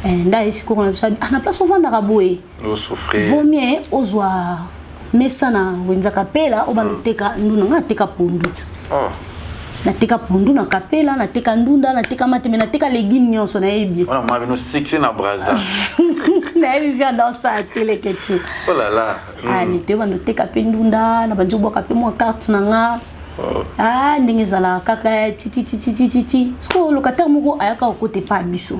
Nde ayesi koko na biso na place ovandaka boye, vaut mieux ozwa mesa na wenza Kapela, obanda oteka ndunda. Nga nateka pondu ti nateka pondu na Kapela, nateka ndunda, nateka mateme, nateka légume nyonso nayebi. Wana mama bino succès na Braza. Nayebi viande osala teleke tu. Oh là là. Ani toyebanda oteka mpe ndunda na bandi, obwaka mpe mwa carte na nga. Ah, ndenge ezalaka kaka titititititi. Sikoyo locataire moko ayaka kokota epa ya biso.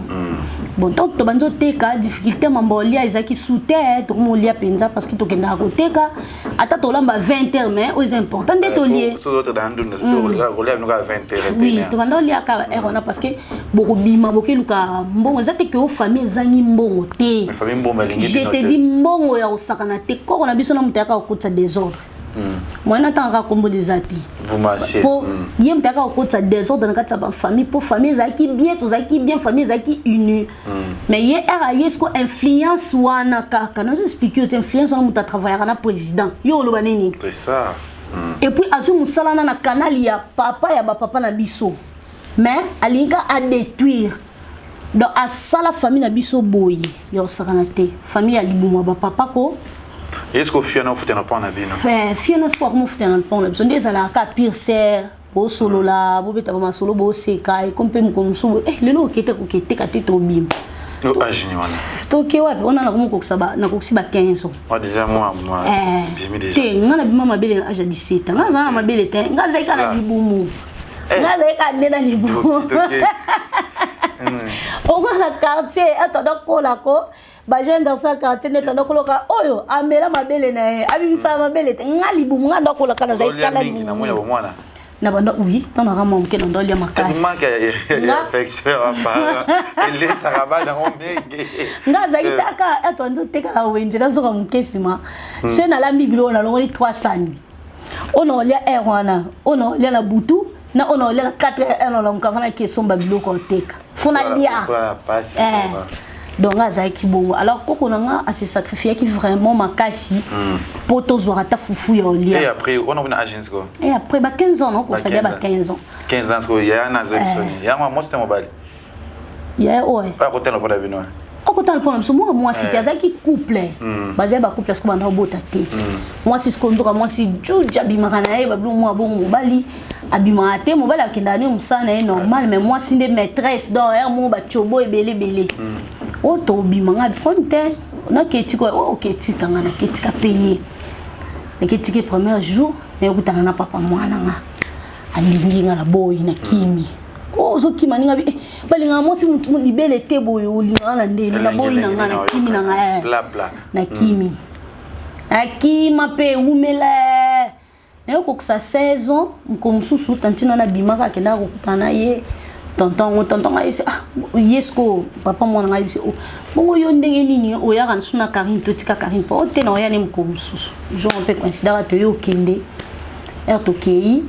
Bon, ntango tobandi oteka, difficulté mambo olia ezalaki su te. Tokoma olia mpenza parce que tokendaka koteka, ata tolamba 20 heures, mais oyo eza important nde tolie. Oui, tobanda oliaka heure wana parce que bokobima bokeluka mbongo. Eza te ke o famille ezangi mbongo te, je te dis, mbongo ya kosakana te. Koko na biso na moto ayaka kokotisa désordre, moyen natangaka kombo eza te, po ye moto ayaka kokotisa désordre na kati ya bafamille. Mpo famille ezalaki bien, tozalaki bien, famille ezalaki uni, mais ye ere aye siko influence wana kaka nazo explique yo te. Influence wana, moto atravaillaka na président, yo oloba nini? C'est ça. Et puis azwi mosala wana na canal ya papa ya bapapa na biso, mais alingi ka adétruire. Donc asala famille na biso boye ya kosakana te, famille ya libumu ya bapapa ko. Est-ce que fille na ofuta na pont na bino? Eh, fille na siko akomofuta na pont na biso nde ezalaka kaka pire sœur, bosolola, bobeta bamasolo, boseka. Ekomi mpe mokolo mosusu boye, eh, lelo okete koketeka te, tobima. Yo âge ni wana? Toke wapi wana? Nakomokokisa nakokisi ba 15 ans. Moi déjà moi Eh, bimi déjà. Te, nga nabima mabele na âge ya 17 ans. Nga nazala na mabele te, nga azalaki kaka na Ah. libumu. Eh. Nga azalaki kaka nde na libumu. Toke. Onga na quartier atoda kolako bajeune garçon ya quartier nde toda koloka oyo amela mabele na ye, abimisaka mabele te. Nga libumu, nga ndo akolaka, nazali Olia tala mingi na mwana libumu. bomwana. Na banda, oui, ntango naka mwa moke, na ndo alia makasi. Manque ya Nga- affection ya parent elesaka bana ngo mingi. Nga azalaki taka ato andi otekaka wenze, nazoka moke nsima so nalambi biloko, nalongoli 3 sani oyo na olia heure wana, oyo na olia na butu, na oyo na olia na 4 heure nalamuka vana ke esomba biloko oteka fo nalia. Voilà, pasi. Eh, donc nga azalaki bongo. Alors koko na nga ase sacrifiaki vraiment makasi mpo tozwaka ata fufu ya Et olia. après on a une agence quoi. Et après ba 15 ans, nakokosalia ba 15 ans. 15 ans ko ya na zo soni. Ya mwa mwasi te mobali. Ya oyo Pa kotala mpona bino. Okotala mpona biso mwana mwasi te. Eh. Azalaki couple, bazali bacouple, siko banda obota te. Mwasi siko nzoka mwasi juge abimaka na ye babilo mwa bongo, mobali abimaka te. Mobali akendaka ne mosala na ye normal, mais mwasi nde maîtresse. Donc ya mo batiobo ebele ebele oyo tobima, nga problème te, naketika oyo oketika nga, naketika mpe ye naketiki. Premier jour nayokutana na papa mwana nga, alingi nga na boyi, nakimi. Oh, ozokima ninga bi, eh, balingaka mwasi mutu libele te boye, olingaka na ndeni naboyi na nga, nakimi na nga, eh. Bla bla. Nakimi, nakima mpe ewumela, nayokokisa 16 ans. Moko mosusu tantine wana abimaka, akendaka kokutana na ye tonton ngo. Tonton ngai yebisi, ah, ye siko papa mwana ngai yebisi, oh, bongo yo ndenge nini oyaka lisusu na Karine? Totika Karine mpo ote na oya ne mokolo mosusu. Jour mpe coïncidaka, toye okende heure tokei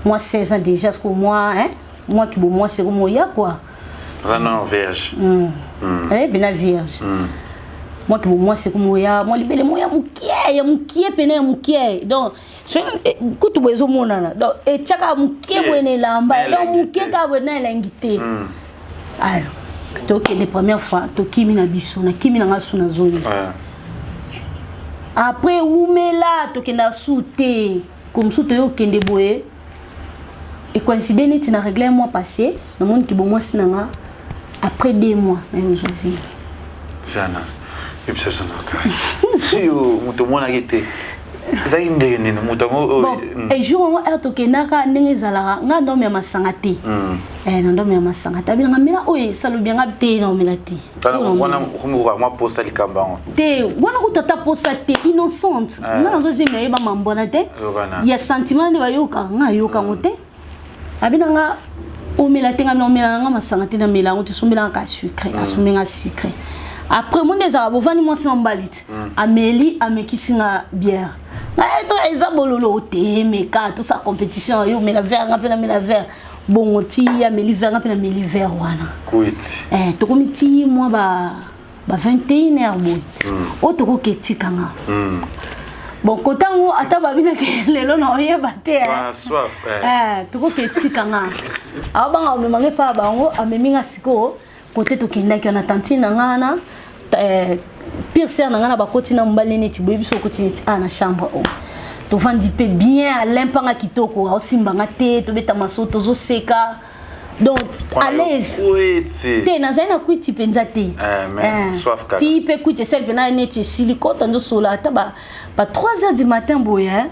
moi 16 ans déjà, siko moi, hein, moi ki bo moi siko moya quoi. Oza non vierge. Eh, bena vierge. Moi ki bo moi siko moya moi libele moya mokie ya mokie pene ya mokie. Donc so kutu boye ezomonana, donc etiaka mokie boye na elamba. Na Donc elengi mokie te. kaka boye na elengi te. Alors tokende première fois, tokimi na biso, nakimi na nga su, nazongi. Après wumela, tokenda su te, comme su toye okende boye, ecoïncide neti na réglé un mois passé, namoni ki bomwasi na nga après 2 mois naye ozwa zemi. Tiana yebisa biso na yo moto omonaki te, ezalaki ndenge nini moto yango? Bon, e jour yango heure tokendaka, ndenge ezalaka, nga ndomo ya masanga te. Eh, na ndomo ya masanga te, abinanga mela oyo esalobi yanga te, na omela te. Wana okomi mwa posa likambo yango? Te, wana kuta ata posa te, innocente. Nga nazozemela, yeba mambwana te. Yokana. Ya sentiment nde bayokaka, nga ayoka yango te. Abinanga omela te, nga na omela nanga masanga te, namela yango te, sombelanga ka sucré. Asombenga sucré. Après mo nde ezalaka bovandi mwasi na mobali te, ameli, amekisi nga bière. Ngai to eza bololo te, meka tosala compétition, yo omela verre, nga mpe namela verre. Bongo ti ameli verre, nga mpe nameli verre wana. Kwiti. Eh, tokomi ti mwa ba 21 heure boye oyo tokoki etikanga. Bon, kotango ata babinaki lelo na oyeba te, eh. Wana soif, eh. Eh, tokoki etikanga, aobanga omemanga epa ya bango, amemi nga sikoyo kote tokendaki wana, tantine na nga wana, eh, pire sœur na nga na bakoti na mobali neti boye, biso okoti neti a na chambre oyo tovandi mpe bien, alain mpanga kitoko, aosimbanga te, tobeta maso, tozoseka, donc à l'aise. Kwiti. Te, nazali na kwiti mpenza te. Eh, mais soif kaka. Ti mpe kwiti esali mpena neti esili kota, nzosola ata ba 3 heures du matin boye, eh,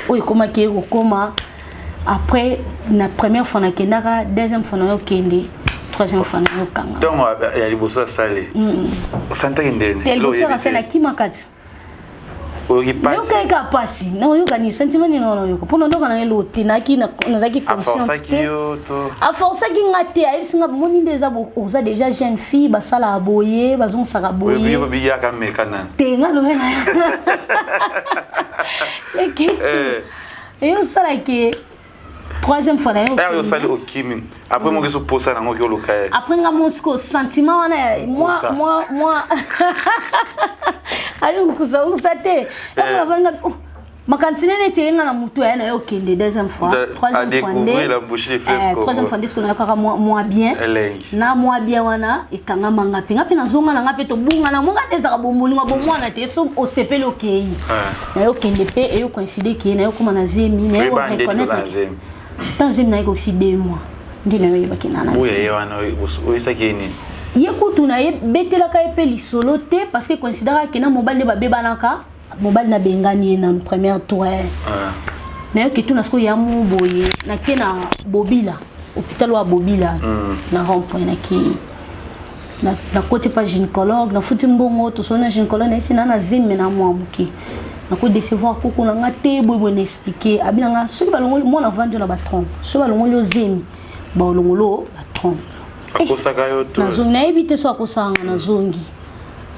oyo ekomaki ye kokoma. Après na première fois nakendaka, deuxième fois nayokende, troisième fois nayokanga. Ntongo ya liboso asali, osantaki ndeni? Te, liboso ya kasali nakimaka te. Oyoki pasi? Nayokaki kaka pasi, nayoka sentiment nini wana oyoka mpona ndoka na eloko te, nayaki nazalaki consciente aforsaki te. Yo to Aforsaki nga te, ayebisi nga bomoni nde eza oza déjà jeune fille, basalaka boye, bazongisaka boye. Oyo biyaka meka nani? Te, nga lobe na leketu. Eh. Eyosalaki troisième fois na yo. Ere osali, okimi, après moki so posa nango oki oluka ye. Après nga mo sikoyo sentiment wana ya moi Kusa. moi ayo kusa te. Ntango navandi nga, oh. Makanisi nene ete yenga na mutu aya na yo okende deuxième fois, troisième fois nde, troisième fois nde soki nayokaka mwa bien na mwa bien wana ekangamanga mpe nga mpe nazonga na nga mpe tobungana monga nde ezalaka bomolingo bomwana te. So osepeli, okei na yo okende mpe eyo coïncide ke na yo koma na zemi, na yo reconnaître ntango zemi na ye kokisi 2 mois nde na yo oyebaki na na Oyesaki nini? Ye kutu na ye betelaka ye mpe lisolo te, parce que coïncidaka ke na mobali nde babebanaka. Mobali nabengani ye na première tour. Nayoki tuna sikoyo ya mo boye, nake na Bobila, hôpital wa Bobila na rond point. Nake, nakoti pa gynécologue, nafuti mbongo, tosoli na gynécologue, nayesi na na zemi na mwa moke, nakodecevoir koko na nga te boye boye. Na expliquer, abi na nga soki balongoli mwana avandi na batrompe, soki balongoli yo zemi, balongolo batrompe. Akosaka yo to? Nazongi, nayebi te so akosaka nga. Nazongi,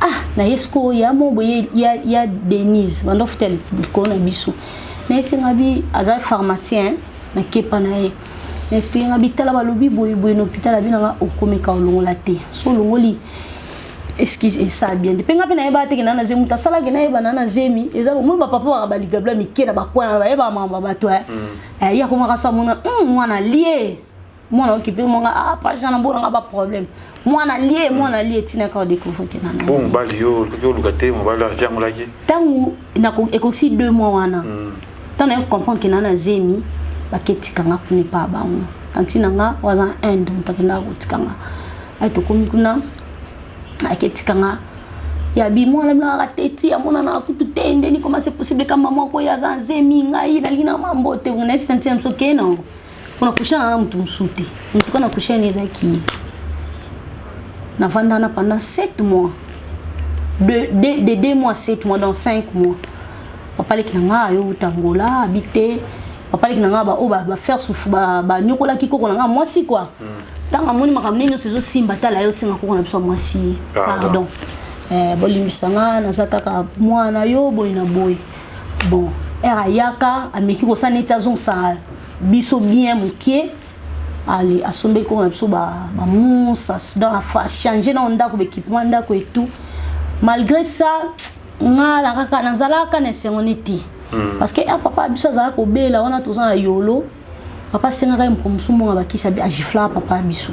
ah, naye sikoyo ya mo boye ya Denise bando futa likolo na biso. Nayesinga bi aza pharmacien, nakepa na ye, na expliquer nga bi tala, balobi boye boye na hôpital. Abi nanga okomeka olongola te, so olongoli, excuse, esala bien te. Mpe nga mpe nayebaka teke na na zemi. Moto asalaki nayeba na na zemi eza moi. Bapapa baka baligabla mike na bacoin, bayebaka makambo ya bato. Ye akomaka so amona mwana lie, mwana okipe monga, ah, page na mbonanga baproblème, mwana lie, mwana lie, etinaka odécouvrir ke na Bo mobali yo oluki oluka te, mobali aviangolaki? Ntango ekokisi 2 mois wana, ntango naye comprendre ke na na zemi, baketikanga kuna epa bango. Tanti na nga oyo aza Inde, moto akendaka kotikanga aye, tokomi kuna, aketikanga ya bi mwana bilaka teti amonanaka kutu te. Ndeni, comment c'est possible ka mama ko ye aza nzemi, ngai nalingi na mambo te? Nayesi tanti na biso ke nango mpona kushana na moto mosusu te. Motuka na kushani ezalaki ye. Navanda na pendant 7 mois, de 2 mois, 7 mois, dans 5 mois papa leki na nga ayouta Ngola. Abi te papa leki na nga baoyo bafaire sufu banyokolaki koko na nga mwasi kua. Ntango amoni makambo nini nyonso ezosimba, tala ye osenga koko na biso ya mwasi pardon, bolimbisa nga, naza kaka mwana yo boye na boye. Bon, ere ayaka, ameki kosala neti azongisa biso bien mokie. Ale asombeli koko na biso bamousse, donc achange na ndako, baéquipement ndako et tout. Malgré ça, nga na kaka nazalaka na esengo neti, parce que papa biso azalaka kobela wana, toza na yolo. Papa asengaka ye moko mosu mbongo bakisi, agiflaka papa biso,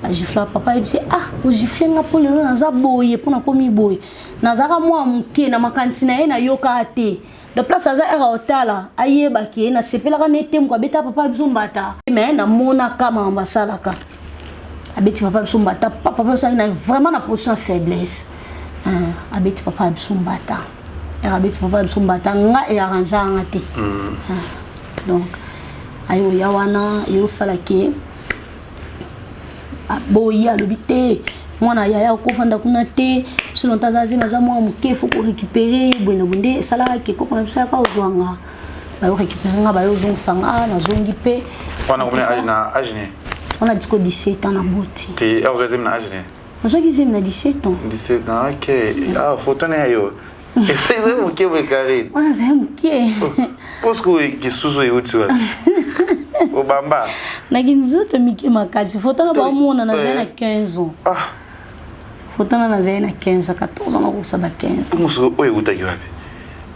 agiflaka papa. Yebisi: "Ah, ogifle nga mpo lelo naza boye, mpo nakomi boye." Nazalaka mwa moke na makanisi na ye, nayokaka te de place aza ere otala ayebaki ye. Nasepelaka ne te moko abeta papa biso mbata, mais namonaka makambo asalaka. Abeti papa biso mbata, papa biso na vraiment na position ya faiblesse. Abeti papa biso mbata. Ere abeti papa biso mbata, nga earrange anga te. Donc ayoya wana eyosalaki aboyi, alobi te mwana yaya okofanda kuna te, biso lonta aza zemi, aza mwana moke, faut korécupérer ye boye na boye. Nde esalaka ke koko na biso yaka ozwanga, bayo récupérer nga, bayozongisa nga, nazongi mpe. Wana komona na age ne? Wana disco 17 ans na boti. Te, ozwa zemi na age ne? Nazwaki zemi na 17 ans. 17 ans, ok. Ah, photo na yo eza moke boye, Karine. Wana azali moke. Poske kisusu euti wapi obamba? Naki nzoto mike makasi. Foto na baomona, nazali na 15 ans. Foto na nazali na 15, 14 ans, nakokisa ba 15 ans. Mosusu oyo eutaki wapi?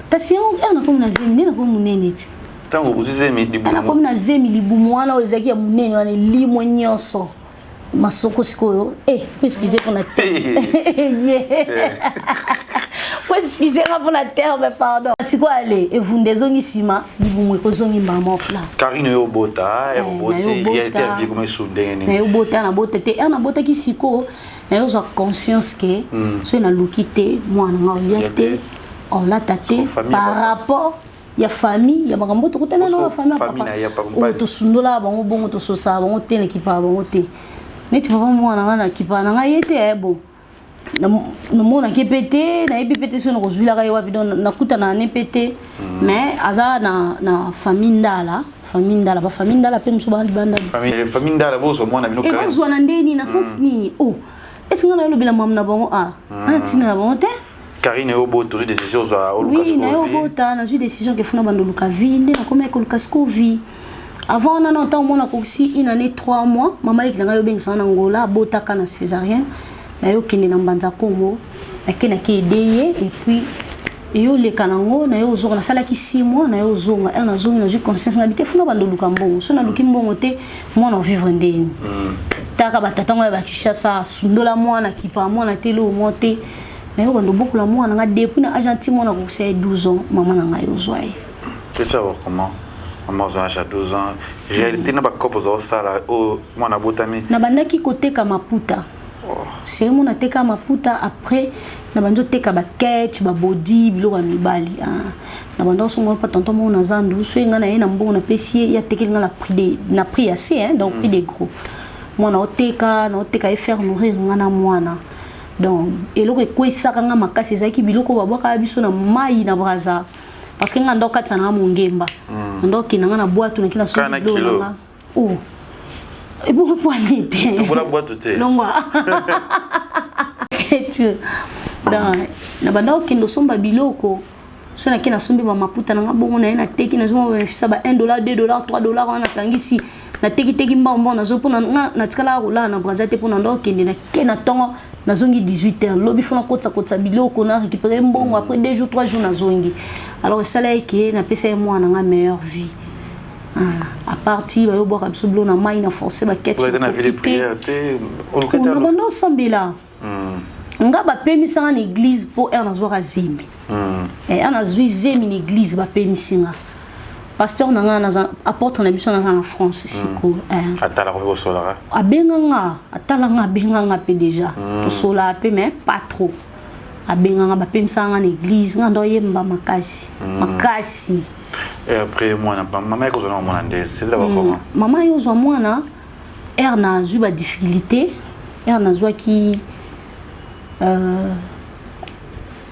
Kasi yango ere nakomi na zemi nde nakomi monene ti. Ntango ozwi zemi, libumu? Nakomi na zemi, libumu wana oyo ezalaki ya monene wana elimwe nyonso, masoko sikoyo. Po excuse mpona ye, po excuse nga mpona terme, pardon. Sikoyo ale evunda, ezongi nsima, libumu ekozongi mbama pla. Karine, oyo obota, oboti, réalité ya vie koma esu ndenge nini? Nayobota, nabota te. Ere nabotaki sikoyo, nayozwa conscience ke soki naluki te, mwana nga olia te, olata te, par rapport ya famille ya makambo tokutana na bafamille ya papa oyo tosundolaka bango bongo, tososaka bango te, nakipaka bango te. Neti papa mwana nga, nakipaka na ngai ye te. Bon, namonaki mpe te, nayebi mpe te soki nakozwilaka ye wapi. Donc nakutana ne mpe te, mais aza na famille Ndala, famille Ndala, bafamille Ndala mpe mosusu baa libanda. Famille Ndala bozwa mwana bino? Bazwa na ndeni, na sens nini? O est-ce nga nayolobela mamu na bango? A ana ntina na bango te. Karine, oyo obota, ozwi décision ozwa oluka? Oui, naye obota, nazwi décision ke funa bando oluka vie. Nde nakomi koluka siko vie. Avant wana na ntango mona akokisi une année 3 mois, mama leki na ngai obengisanga na Ngola, abotaka na césarienne. Naye okende na Mbanza Kongo, nake aider ye et puis Eyoleka nango, naye ozonga, nasalaki 6 mois, naye ozonga. Heure nazongi, nazwi conscience nga bite funa bando luka mbongo. So naluki mbongo te, mwana ovivre ndeni? Taka batata ngo ya bakishasa, sundola mwana, kipa mwana te, lo mwa te. Naye bando bokola mwana nga depuis na âge anti mwana kokisa ye 12 ans, mama na ngai ozwa ye. C'est comment mama ozwa âge ya 12 ans? Réalité na bakope ozosala oyo mwana abotami? Nabandaki koteka maputa. Seri mo nateka maputa, après nabandi oteka baketch, babodi, biloko ya mibali. Nabanda osonga mpa tonton moko na zandu. So ye ngai na ye na mbongo napesi ye, ye atekeli ngai na prix de, na prix ya se, hein, donc prix de gros. Mwana oteka, naoteka ye, faire nourrir ngai na mwana. Donc eloko ekwesaka nga makasi ezalaki biloko babwakaka biso na mai na Braza, parce que nga ndo okatisa nanga mongemba, ndo okenda nga na bwatu, naki na Kaka na biloko kilo. na nga. Oh, ebongo pwani te? Tobola bwatu te. Longwa tu. Donc na banda okende osomba biloko, so nake nasombi bamaputa na nga bongo, na ye nateki, nazomona bamefisa ba 1 dollar, 2 dollar, 3 dollar wana, natangisi, natekiteki mbongo mbongo nazo mpona nga natikalaka kolala na Braza te, mpona ndo okende nake na ntongo, nazongi 18 heures lobi, fona kotisakotisa biloko na récupérer mbongo. Après 2 jours, 3 jours, nazongi. Alors esala eke napesa ye mwana nga meilleure vie. Ah, à partir bayobwaka biso bilo na mai na forcé baketch. Ozalaki na vie de prière te, oluka te? Na banda osambela. Nga bapemisanga na église mpo heure nazwaka zemi. Heure nazwi zemi na église, bapemisi nga. Pasteur na nga naza apôtre na biso, naza na France sikoyo. Atalaka mpe, bosolaka? Abenga nga, atala nga, abenga nga mpe déjà. Tosolaka mpe, mais pas trop. Abenga nga, bapemisaka nga na église, nga ndo oyemba makasi makasi. Et après mwana, mama ye kozwa na mwana nde c'était d'abord comment? Mama ye ozwa mwana, heure nazwi badifficulté, heure nazwaki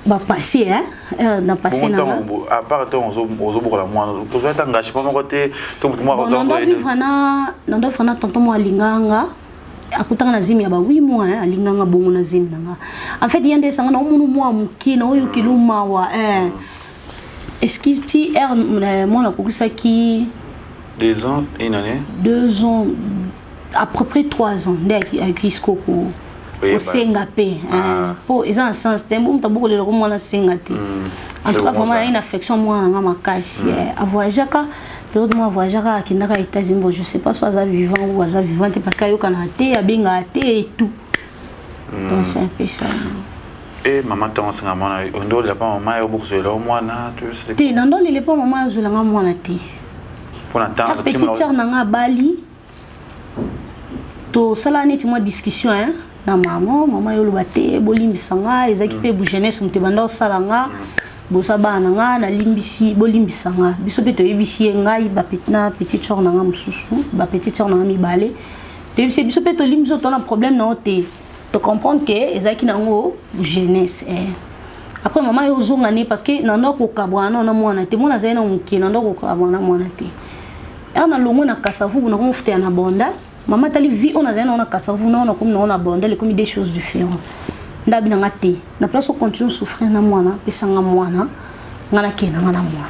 bapasse, hein, heure na passe bongo na nga. Ntango à part ntango ozobokola mwana, ozwa ata engagement moko te to motu moko? Bon, nando vivre na tonton mo alingaka nga, akutanga na zemi ya ba 8 mois, hein, alinganga bongo na zemi na nga. En fait, ye nde esanga na omonu mwa moke na oyokeli mawa, hein. Excuse ti heure mwana akokisaki 2 ans, une année? 2 ans, à peu près 3 ans nde ayaki siko Koyeba. Kosenga mpe, mpo eza na sens te mbo moto abokolela ko mwana asenga te. En tout cas, C'est vraiment bon, ça. aye na affection mwana na nga makasi. Avoyageaka période mo, avoyageaka, akendaka États-Unis. Bon, je sais pas so aza vivant ou aza vivant te, parce que ayokanaka te, abengaka te et tout. Donc c'est un peu ça. E mama, ntango osenga mwana, onde olela pa mama ye, obokozwela o mwana? Te, na ndolele mpo mama azwelanga mwana te. Mpona ntango Petite sœur na nga abali, tosala neti mwa discussion, hein, na mama. Mama ye oloba te, bolimbisa nga, ezalaki mpe bu jeunesse, moto ebanda osala nga bosa bana na nga, nalimbisi, bolimbisa nga. Biso mpe toyebisi ye, ngai na petite sœur na nga mosusu, bapetite sœur na nga mibale, toyebisi ye, biso mpe tolimbisi oyo, tona problème na yo te, tocomprendre ke ezalaki nango jeunesse, eh. Après mama ye ozonga ne, parce que na ndako kokabwana na mwana te, mwana azali na moke, na ndako kokabwana na mwana te. Heure nalongwe na Kasavubu, nakomofutela na Bandal. Mama tali vie oyo nazali nango na Kasavubu na oyo nakomi nango na Bandal, ekomi des choses différentes. Ndabi nanga te, na place ocontinue souffrir na mwana, pesanga mwana nga, nakende nga na mwana.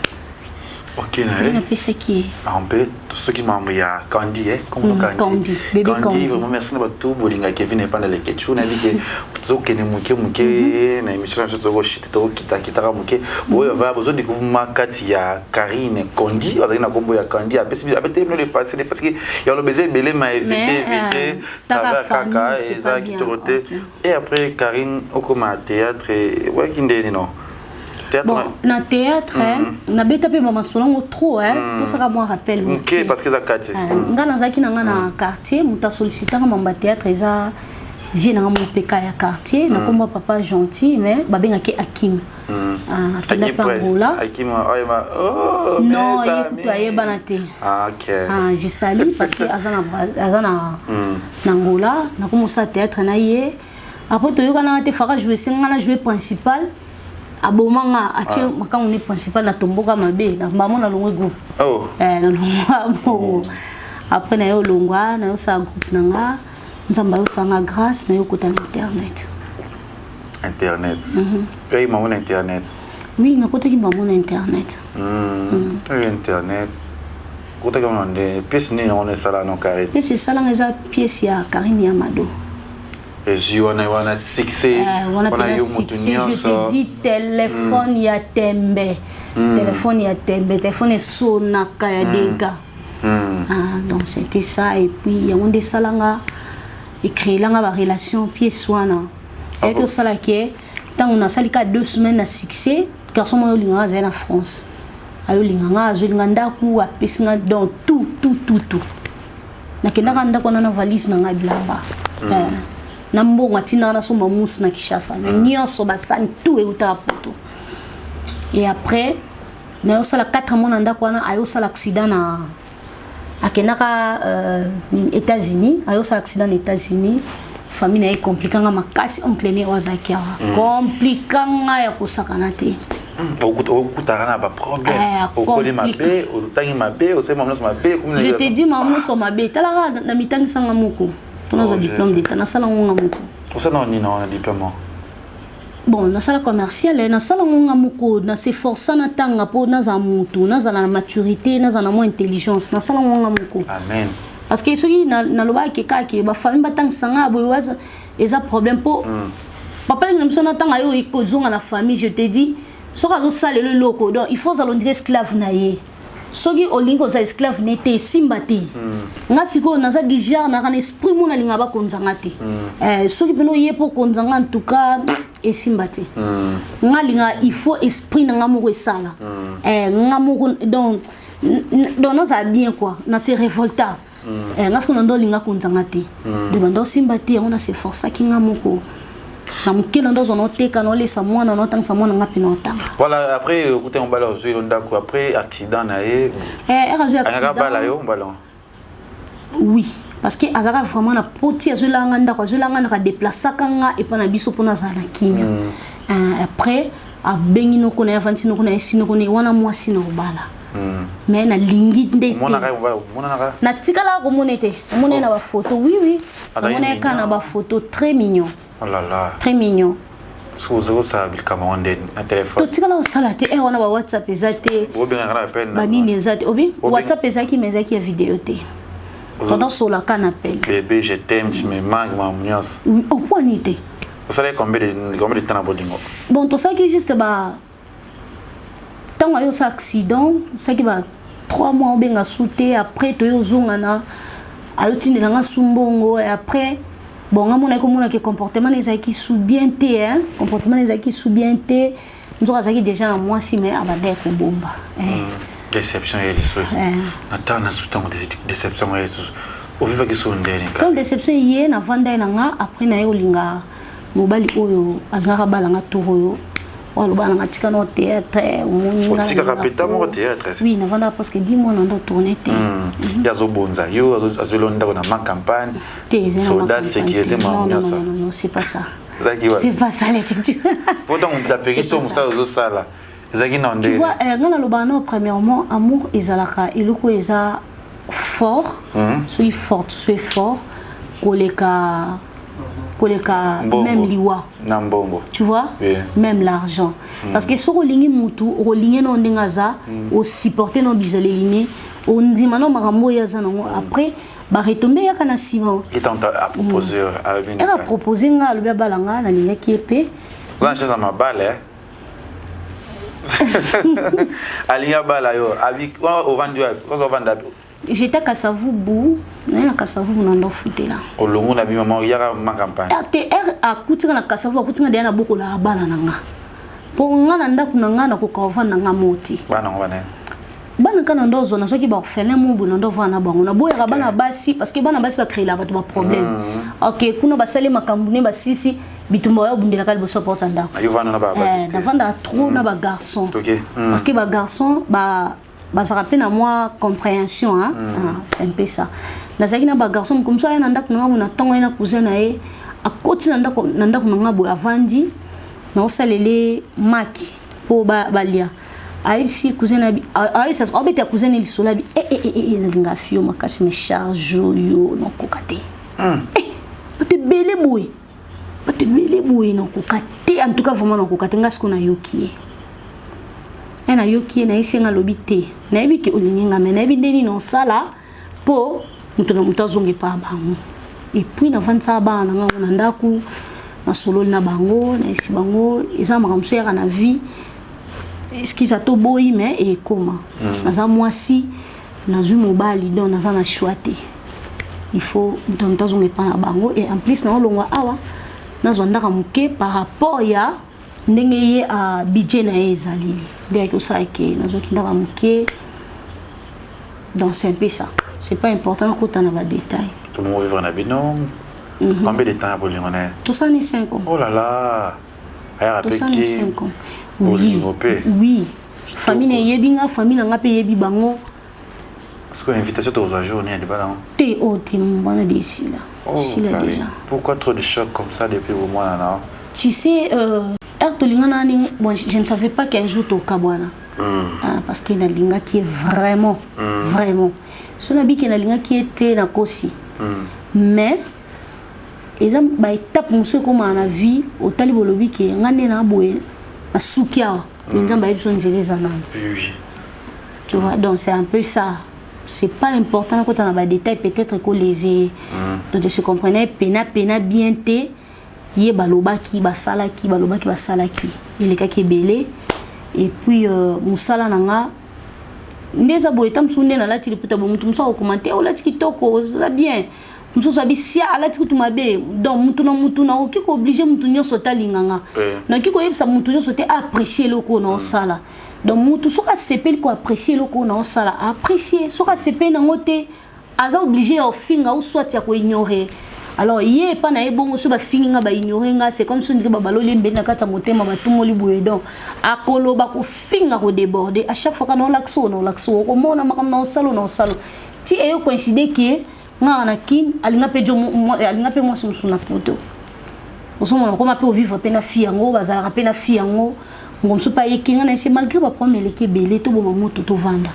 Ok, na ye. Napesaki ye. Mpe soki mambo ya Kandi, eh, kombo Kandi. Kandi, bébé Kandi. Vraiment merci na bato bolinga Kevin epanda Lekechu. Nayebi ke tozokende moke moke na émission na biso, tozokoshite, tozokitakitaka moke boyo va bozodécouvrir ma kati ya Karine Kondi, azalaki na kombo ya Kandi, apesi abete bino le passé, parce que ya loba eza ebele, ma éviter éviter travers kaka eza kitoko te. Et après Karine okoma théâtre, oyaki ndeni non? Théâtre. Bon, na théâtre, nabeta mpe bamasolo yango trop, tosaka mwa rappel. Moke, parce que eza kati. Nga nazalaki na nga na quartier, moto asollicitanga mambo ya théâtre eza vie nanga mopeka ya quartier, nakomba Papa Gentil, mais babengaki Akim. Akenda mpe Angola. Non, ye kutu ayebana te. Je sali parce que aza na Angola, nakomosala théâtre na ye. Après toyokanaka te, faka jouer se nga na jouer principal, aboma nga, atie makambo ne principal, natomboka mabe na mbamo, nalongwe groupe. Nalongwa bongo. Après naye olongwa, nayosala groupe na nga, Nzambe ayosala nga grâce, nayokota na internet. Internet, oyo bango na internet? Oui, nakotaki bango na internet. Oyo internet okotaki yango na nde pièce nini yango esala no, Karine? Pièce esalanga eza pièce ya Karine ya Mado. Ezwi wana wana succès. Wana mpena succès, je te dis, téléphone ya tembe, téléphone ya tembe, téléphone esonaka ya dégâts. Ah, donc c'était ça. Et puis yango nde esalanga, ecréelanga barelation pièce wana eyaki osalaki ye. Ntango nasali ka 2 semaines na succès, garçon moko olinganga, azali na France, ayolinganga, azolinga ndako, apesi nga donc tout, tout, tout, tout. Nakendaka ndako wana na valise na ngai, bilamba na mbongo atindaka, nasomba musu na Kinshasa, mais nyonso basani, tout eutaka Poto. Et après nayosala 4 mois na ndako wana, ayosala accident na akendaka États-Unis, ayosala accident na États-Unis. Famille na ye compliquanga makasi, oncle ne oyo azalaki awa compliquanga ya kosakana te. Okutaka na baproblème, okoli mabe, otangi mabe, osali nyonso mabe. Je te dis, mamuso mabe, talaka na mitangisanga moko mpo nazwa diplôme d'état, nasala ngo nga moko. Osala nini wana, diplôme? Bon, nasala commercial, nasala ngo nga moko, naseforça natanga mpo nazala motu, nazala na maturité, nazala na mwa intelligence, nasala ngo nga moko. Amen. Parce que soki nalobaki kaka bafamille batangisanga boye, eza problème, mpo papa na biso natanga yo kozonga na famille. Je te dis, soki azosalela eloko, donc il faut ozala ondire esclave na ye. Soki olingi kozala esclave ne te, esimba te. Nga sikoyo naza du genre naka na esprit mo nalinga bakonzanga te. Soki mpena oye mpo okonzanga, en tout cas esimba te. Nga alinga, il faut esprit na nga moko esala nga moko, donc nazala bien quoi, na se révolta. Nga sikoyo na ndo olinga konzanga te, donc banda osimba te. Yango na se forçaki nga moko na moke, na ndo ozwa, naoteka, naolesa mwana, naotangisa mwana nga mpe naotanga. Voilà, après okuta mobali ozwi yo ndako après accident na ye. Ere azwi Anyaka bala yo mobali? Oui, parce que azalaka vraiment na poti, azwelanga ndako, azwelanga ndako, adeplasaka nga epa na biso mpona azala na kimia. Après abengi noko na ye, avandisi noko na ye, si noko na ye wana mwasi na kobala, mais nalingi nde te. Natikalaka komona ete omona ye na bafoto. Oui, omona ye kaka na bafoto, très mignon. Oh là là. Très mignon. Ozosala bilkama ngo nde na telefone? Totikala kosala te. Ere wana ba WhatsApp eza te, banini eza te. Obi WhatsApp ezalaki, mais ezalaki ya video te. Pendant solaka na appel. Bébé, je t'aime, tu me manques, mamu nyonso. Opwani te. Osalaki combien de temps na bolingo? Bon, tosalaki juste ba ntango aye osala accident, osalaki ba 3 mois, obenga su te. Après toye ozongana, ayotindelanga su mbongo. Et après, bon, nga monaki, omonaki comportement na ezalaki su bien te, hein? Comportement na ezalaki su bien te. Nzoka azalaki déjà na mwasi, mais abandaki kobomba. Déception ye lisusu na ntango na su, ntango déception ye lisusu, ovivaki so ndeni? Ntango déception ye, navanda ye na nga. Après na ye olinga mobali oyo alingaka balanga tour oyo, oyo aloba nanga tika na théâtre, omoni. Otikaka peta moko théâtre? Oui, navandaka presque 10 mois na ndo tourne te. Ye azobonza yo, azweli ndako na ma campagne, soda, sécurité, mamu nyonso. Non, c'est pas ça, c'est pas ça leke. Po ntango moto apekisi yo mosala ozosala, ezalaki na ndenge? Tu vois, nga nalobaka nao, premièrement, amour ezalaka eloko eza fort. Soki forte, soki fort koleka même liwa. Na mbongo. Tu vois? Oui. Même l'argent, parce que soki olingi mutu, okolingi no ndenge aza, osupporte no bizaleli ne, ondima no makambo oyo aza nango. Après baretombe eyaka na nsima. Eka apropose nga, alobi abala nga, nalingaki ye mpe. Oza na mabala, alingi abala yo, ovandi, ovanda? J'étais à Kasavubu, naye na Kasavubu na ndo futela. Olongo na bima mama yaka ma campagne? Te, r akutinga na Kasavubu, akutinga deya na bokolaka bana na nga, mpo nga na ndako na nga nakoka ovanda nga moti. Bana ngo bana? Bana kaka na ndo ozwa, nazwaki baorphelin mo boye na ndo ovanda na bango. Naboyaka bana basi, parce que bana basi bacréela bato baproblème. Ok, kuna basali makambo ne basisi bitumba oyo obundelaka liboso ya porte ya ndako. Navandaka trop na bagarçon, parce que bagarçon bazalaka mpe na mwa compréhension, hein? Ah, c'est un peu ça. Nazalaki na bagarçon. Moko mosusu aya na ndako na nga boye na ntongo, ye na cousin na ye, akoti na ndako na nga boye, avandi, naosalele maki mpo balia. Ayebisi cousin na ayebisi, abeta cousin na lisolo, abi nalinga fio makasi, mais charge oyo nakoka te. Bato ebele boye, bato ebele boye, nakoka te. En tout cas vraiment nakoka te. Nga sikoyo nayoki ye, e nayoki ye, nayesi ye, nga alobi te, nayebi ke olingi nga, mais nayebi nde nini osala mpo moto na moto azonga epa bango. Et puis navandisaka bana na ngango na ndako, nasololi na bango, nayesi bango eza makambo mosusu eyaka na vie, excuse toboyi, mais ekoma. Naza mwasi, nazwi mobali, donc naza na choix te, il faut moto moto azonga epa na bango. Et en plus naolongwa awa, nazwa ndaka moke par rapport ya ndenge ye a budget na ye ezaleli, nde yaki osala ke nazwaki ndaka moke. Donc c'est un peu ça, c'est pas important nakota na badétail. Tomongo vivre na bino combien de temps ya bolingo na ye? Tosali 5 ans. Oh là là, ayaka mpe tosali ki 5 ans. Bolingo mpe. Oui, famille na eyebi nga, famille na nga mpe eyebi bango. Parce que invitation tokozwa journée ya libala yango? Te, oyo te, wana de esila. Oh, esila Karine. Déjà. Pourquoi trop de choc comme ça depuis bomwana na? Tu sais, heure tolingana nani, bon, je ne savais pas qu'un jour tokabwana. Ah, parce que nalingaki ye vraiment, vraiment. So nabiki nalingaki ye te, nakosi. Mais eza baétape mosusu ekomaka na vie, otali bolobi ke nga nde na boye, nasuki awa, nzambe ayebi so nzela eza nano. Tu vois, donc c'est un peu ça. C'est pas important nakota na badétail, peut-être ekolese. Donc se comprenait pena pena bien te. Ye balobaki, basalaki, balobaki, basalaki, elekaki ebele. Et puis mosala na nga nde eza boye, ta mosusu nde nalati liputa boye, motu mosusu akokoma te olati kitoko, oza bien, mosusu abisia alati kutu mabe. Donc mutu na mutu, nakoki koobliger mutu nyonso te alinganga, nakoki koyebisa mutu nyonso te apprécie eloko oyo naosala. Donc mutu soki asepeli koapprécie eloko oyo naosala, apprécie. Soki asepeli nango te, aza obligé ya ofinga ou soit ya koignore. Alors ye epa na ye bongo, so bafingi nga, baignore nga, c'est comme si ondire babaloli mbeli na kati ya motema, batumoli boye. Donc akoloba, kofinga, kodéborde à chaque fois kana olakisa oyo na olakisa oyo, okomona makambo na osala oyo na osala ti eyo coïncide ke ngaka na Kine, alinga mpe jo, alinga mpe mwasi mosusu na poto. Ozomona koma mpe ovivre mpe na fille yango, bazalaka mpe na fille yango ngo mosusu mpe ayeki nga na ese. Malgré baproblème eleki ebele, toboma moto, tovanda,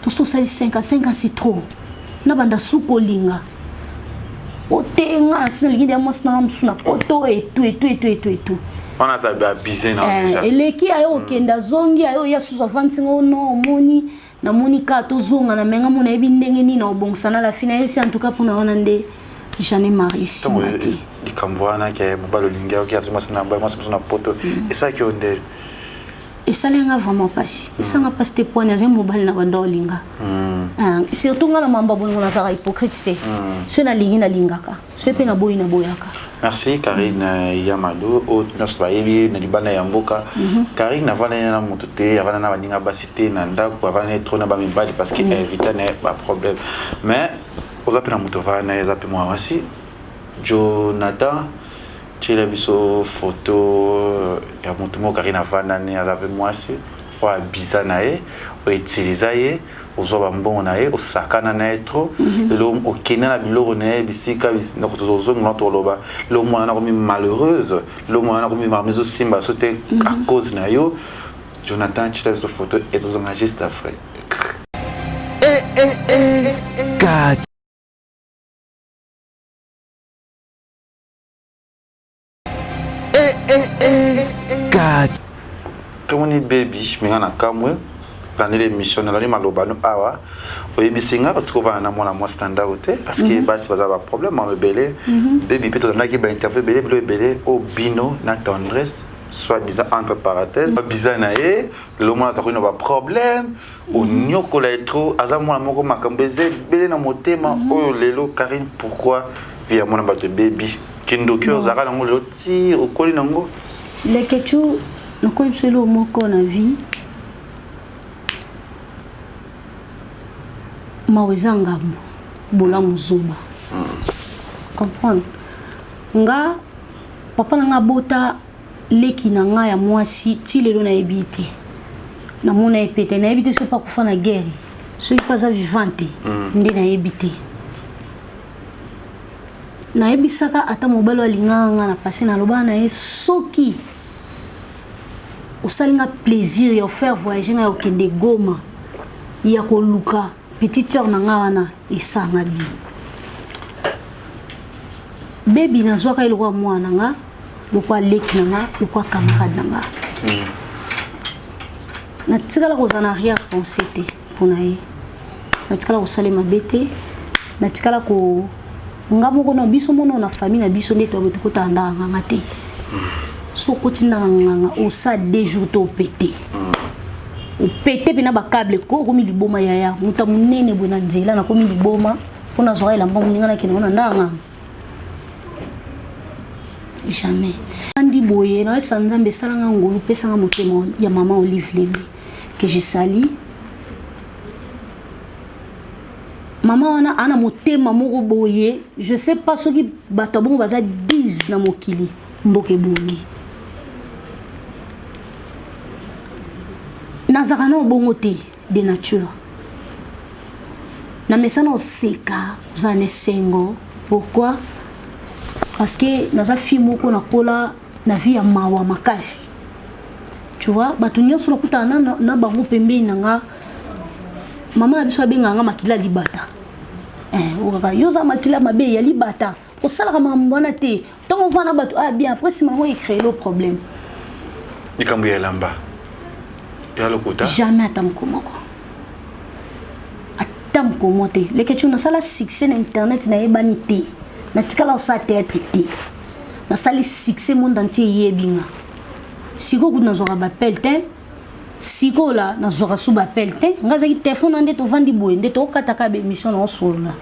tosi tosali 5 ans. 5 ans, c'est trop. Na banda su kolinga ote nga na si nalingi ndeya mwasi nanga mosusu na poto etu etu etu etu etu. Wana aza abuse na déjà. Eleki, aye okende, azongi, aye oya susu, avandisi ngo no omoni, namoni kaka tozonga na menga mo, nayebi ndenge nini na obongisa na la fille nayebisi. En tout cas mpona wana nde j'en ai marre, ntango esimba te. Likambo wana ke mobali olingi oki azwi mwasi na mwasi mosusu na poto, esalaki yo nde? Esalenga vraiment mpasi, esanga mpasi te poani azali mobali na banda olinga. Ah, surtout nga na mamba bolingo nazalaka hypocrite te. Soki nalingi, nalingaka, soki mpe naboyi, naboyaka. Merci Karine Yamado. Oyo nyonso bayebi na libanda ya mboka, Karine avanda na moto te, avanda na baninga basi te na ndako, avanda na ye trop na bamibali parce que évita na ye baproblème. Mais oza mpe na moto ovanda na ye, eza mpe mwa mwasi Jonathan. Tiela biso photo ya moto moko Karine avanda ne, aza mpe mwasi oyo abiza na ye, outiliza ye, ozwa bambongo na ye, osakana na ye trop. Lelo okende na biloko na ye bisika ozongi toloba lelo mwana nakomi malheureuse, lelo mwana nakomi makambo ezosimba so te à cause na yo. Jonathan, tiela biso photo et tozonga juste après. Eh, eh, eh, K. Eh, eh, eh, K. Tomoni bebi minga na kamwe landeli émission, nalali maloba no awa, oyebisi nga otika ovanda na mwana mwasi na ndako te parce que basi baza baproblème mama ebele. Bebi mpe tolandaki bainterview ebele, bilo ebele oyo bino na Tendresse, soit disant entre parenthèse babiza na ye. Lelo mwana takoki na baproblème, onyokola ye trop, aza mwana moko makambo eza ebele na motema oyo. Lelo Karine, pourquoi vie ya mwana bato ebebi? Kindoki oyo ozalaka nango lelo ti okoli nango? Lekecu, nakoyi biso eloko moko na vie, mawa eza ngambo, bolamu zoba. Comprendre nga, papa na nga abota leki na nga ya mwasi, ti lelo nayebi te, namona ye pe te, nayebi te soki mpe akufa na guerre, soki mpe aza vivant te, nde nayebi te. Nayebisaka ata mobali oyo alingaka nga na passé, nalobaka na ye: soki osali nga plaisir ya ofaire voyage nga ya okende Goma ya koluka petite sœur na nga wana, esanga bien. Bebi nazwaka ye lokola mwana na nga, lokola leki na nga, lokola camarade na nga. Natikala kozala na arrière pensée te mpona ye, natikala kosala mabe te, natikala ko. Nga moko na biso mono na famille na biso nde toyabo tokotaka ndaka nganga te. So okoti ndaka nganga osa deux jours to opete. Opete mpe na bacable ko okomi liboma yaya. Moto ya monene boye na nzela nakomi liboma mpo nazwaka elamba moninga nakende ngo na ndaka nganga. Jamais. Andi boye nayesa Nzambe esalanga ngolu pesanga motema ya mama Olive Lembe que je salue. Mama wana ana motema moko boye, je sais pas soki bato ya bongo baza 10 na mokili, mboka ebongi. Nazalaka na bongo te de nature. Na mesana oseka, ozala na esengo. Pourquoi? Parce que naza fille moko nakola na vie ya mawa makasi. Tu vois, bato nyonso nakutana na, na bango pembeni na nga mama na biso abengaka nga makila libata eh, okaka yo oza makila mabe ya libata osalaka makambo wana te ntango ovanda na bato ah bien après nsima yango ecree lo problème likambo ya elamba ya lokuta jamais ata moko moko ata moko moko te leketshou nasala succès na internet nayebani te natikala kosala théâtre te nasali succès monde entier eyebi nga sikoyo kutu nazwaka bapele te Sikoyo la nazwaka su ba appel te nga azaki telefone na nde tovandi boye nde tokataka ba émission na osolola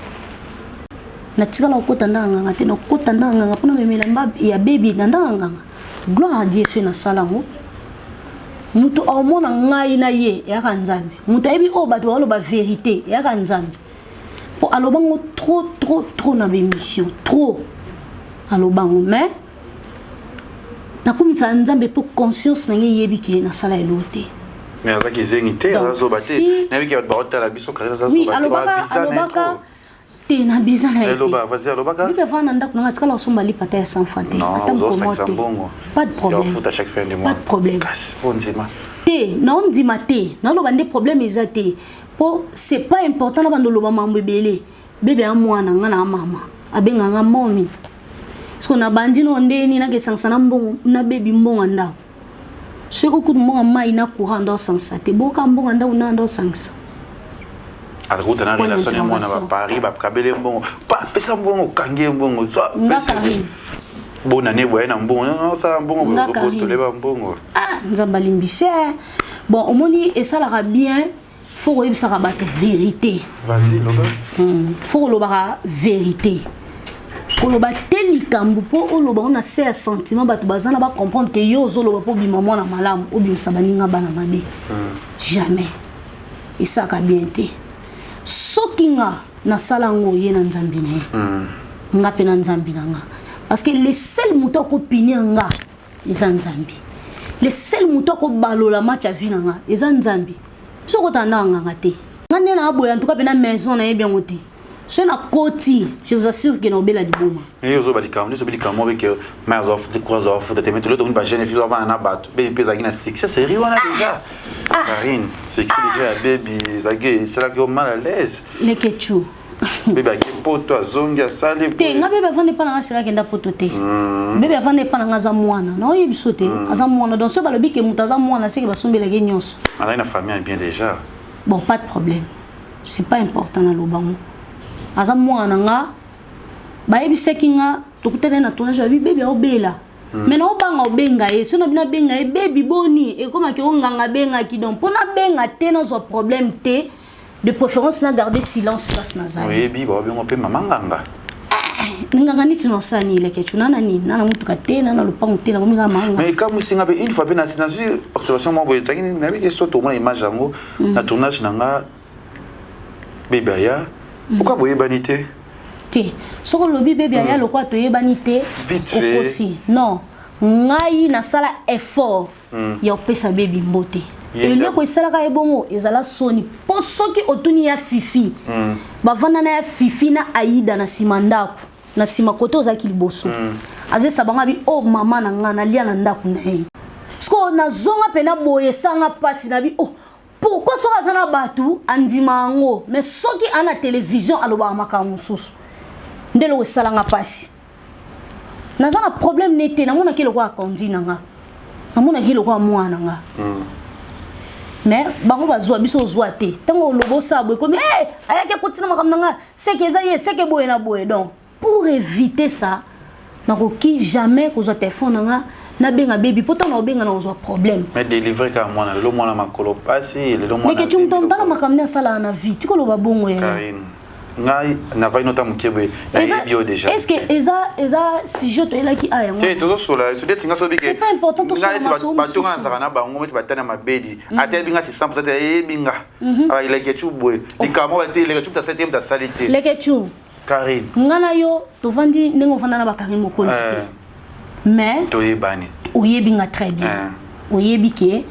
natikala kokota ndanga nganga te nakota ndanga nganga mpona memela mba ya bebi na ndanga nganga gloire à Dieu soki nasala yango moto aomona ngai na ye eyaka nzambe moto ayebi oyo bato baoloba verité eyaka nzambe mpo aloba ngo trop trop trop na baémission trop aloba ngo mais nakumisaka nzambe mpo conscience na ngai eyebi ke nasala eloko te mais aza kizengi te aza zoba te nayebi ke bato baotala biso karine aza zoba te alobaka te na biza na ye eloba vas-y alobaka bibi avanda na ndako na ngai atikala kosomba lipa ata ya 100 francs te ata mokolo te pas de problème futa chaque fin du mois pas de problème kasi po ndima te naondima te naloba nde problème eza te po c'est pas important na bando loba mambo ebele Bebe a mwana nga na mama abenga nga mommy siko na bandi no ndeni na kesangisa na mbongo na baby mbongo ndako soki okutu mbongo mai na courant ndo osangisa te boka mbongo ndako na ndo osangisa akuta na relation ya mwana ba Paris bakabele mbongo pa pesa mbongo kangi mbongo zwa bona ne boye na mbongo non ça mbongo botoleba mbongo ah nzambe alimbise bon omoni esalaka bien faut koyebisaka bato verité vas-y loba faut kolobaka verité koloba te likambo mpo oloba ngo na se ya sentiment bato baza na bacomprendre ke yo ozoloba mpo obima mwana malamu obimisa baninga bana mabe jamais esalaka bien te soki nga nasala yango ye na nzambe na ye nga mpe na nzambe na nga parce que le seul moto akopinir nga eza nzambe le seul moto akobalola match ya vie na nga eza nzambe biso okotala ndaka nganga te nga nde na boye en tout cas mpe na maison nayebi yango te soki nakoti je vous assure ke naobela liboma ye ozoba likambo nyonso obi likambo moko ke mai azwa futa cour azwa futa te mais tolio tomoni bajeune fille avanda na bato bebi mpe ezalaki na succès série wana déjà karine succès déjà ya bebi ezalaki esalaki yo mal à l'aise leketchou bebe ake poto azongi asali te nga bebe avanda epa na nga seka akenda poto te bebe avanda epa na nga aza mwana naoyebi biso te aza mwana donc soki balobi ke moto aza mwana seke basombelaki ye nyonso azali na famille bien déjà bon pas de problème c'est pas important naloba ngo aza mwana na nga bayebisaki nga tokutani na tournage babi bebe aobela mais naobanga obenga ye so na bino abenga ye bebi boni ekomaki onganga abengaki donc mpo nabenga te nazwa problème te de préférence na garder silence place nazali oyebi baobengo mpe mama nganga nganga neti na osani lekecu nana nini nana motuka te nana lopango te nakomi kaka manga mais ekamwisi nga mpe une fois mpe nazwi observation moko boye ezalaki nayebi ke so tomona image yango na tournage na nga bebe aya oka boyebani te te soki olobi bebe aya lokola toyebani te Vite fait. okosi non ngai nasala effort ya kopesa bebi mbote Ye eloko esalaka ye bongo ezala soni mpo soki otuni ya fifi bavanda na ya fifi na aida na nsima ndako na nsima kote ozalaki liboso azoyesa bango abi o oh, mama na nga nalia na ndako na ye sikoyo nazonga mpena boye esanga mpasi na bi oh pourquoi soki aza na bato andima yango mais soki aa na télévision alobaka makambo mosusu nde eloko esalanga mpasi naza na problème ne te namonaki lokola kondi na nga namonaki lokola mwana na nga mais bango bazwa biso ozwa te ntango oloba osala boye komi hey, ayaki akotina makambo na nga seke eza ye seke boye na boye donc. Pour éviter ça, nakoki jamais kozwa téléphone na nga nabenga baby, mpo ntango nakobenga nakozwa problème. Mais délivrer kaka mwana lelo, mwana makolo pasi lelo, mwana Leke tu moto tala makambo nde asalaka na vie, tikoloba bongo ya Karine, ngai navai nota moke boye, nayebi yo déjà. Est ce que eza sujet toyelaki a yango? Te, tozosola so neti nga sobi. C'est pas important tosola masolo. Bato nga nazalaka na bango neti batani ya mabedi, ata yebi nga si 100, ayebi nga leke tu boye, likambo te, leke tu tasali te, tasali te. Leke tu. Karine. Nga na yo tovandi ndenge ovanda na bakarine Mokonzi te, mais Toyebani. Oyebi nga très bien, oyebi ke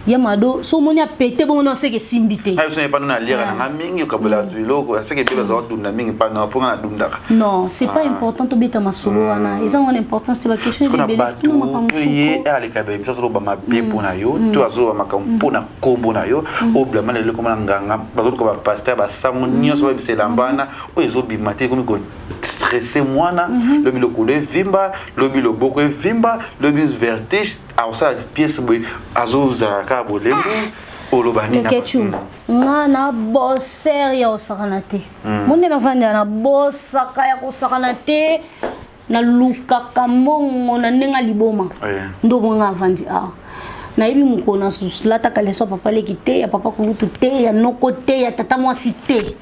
ya Mado so omoni apete bongo na oseke esimbi te. Ngai biso epano naliaka nanga mingi, okabola bato biloko, aseke mpe bazala dunda mingi mpano mpo nga nadundaka. Non, c'est pas important tobeta masolo wana, eza wana importance te, baquestion. Siko na bato to ye aleka baémission, azoloba mabe mpo na yo, to azoloba makambo mpo na nkombo na yo, oyo blama lelo ekoma na nganga, bazoluka bapasteur, basango nyonso bayebisa elamba wana oyo ezobima te, ekomi kostresser mwana. Lobi lokolo evimba, lobi loboko evimba, lobi vertige, akosala pièce boye, azozala kaka bolembu. Oloba nini? Lekechu, nga na boser ya kosakana te. Mo nde navandela na bosaka ya kosakana te, nalukaka mbongo na ndenge ya liboma. Nde omoi nga avandi awa, nayebi mokolo nalataka leso ya papa leki te, ya papa kulutu te, ya noko te, ya tata mwasi te.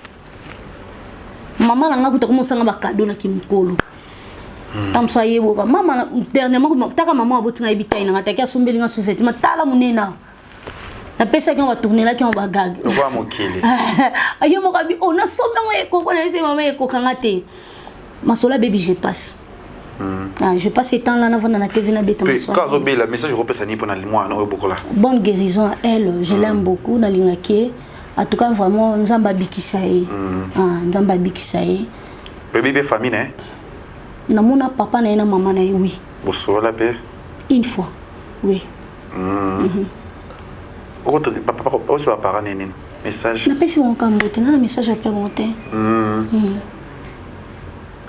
Mama na nga kuta komosanga bacadeau na kimokolo, ta mosu ayeboka mama. Dernièrement taka mama abotinga, yebi tai nanga taki, asombeli nga sous-vêtement, tala monene awa, napesaki yango, batournelaki yango bagag. Lokola mokili. Ye moko abi o nasombi yango, ekoko na yese mama ekokanga te. Masolo abebi, je passe. Ah, je passe temps là, navanda na TV, nabeta masolo. Quand azobela, message okopesa nini mpona mwana oyo bokola? Bonne guérison à elle, je l'aime beaucoup, nalingaki ye. En tout cas vraiment, Nzambe abikisa ye. Ah, Nzambe abikisa ye. Oyebi mpe famille na ye? Namona papa na ye na mama na ye, oui. Bosolola mpe? Une fois, oui. Osi baparent nini message? Napesi bango kambo te, nga na message ape bango te.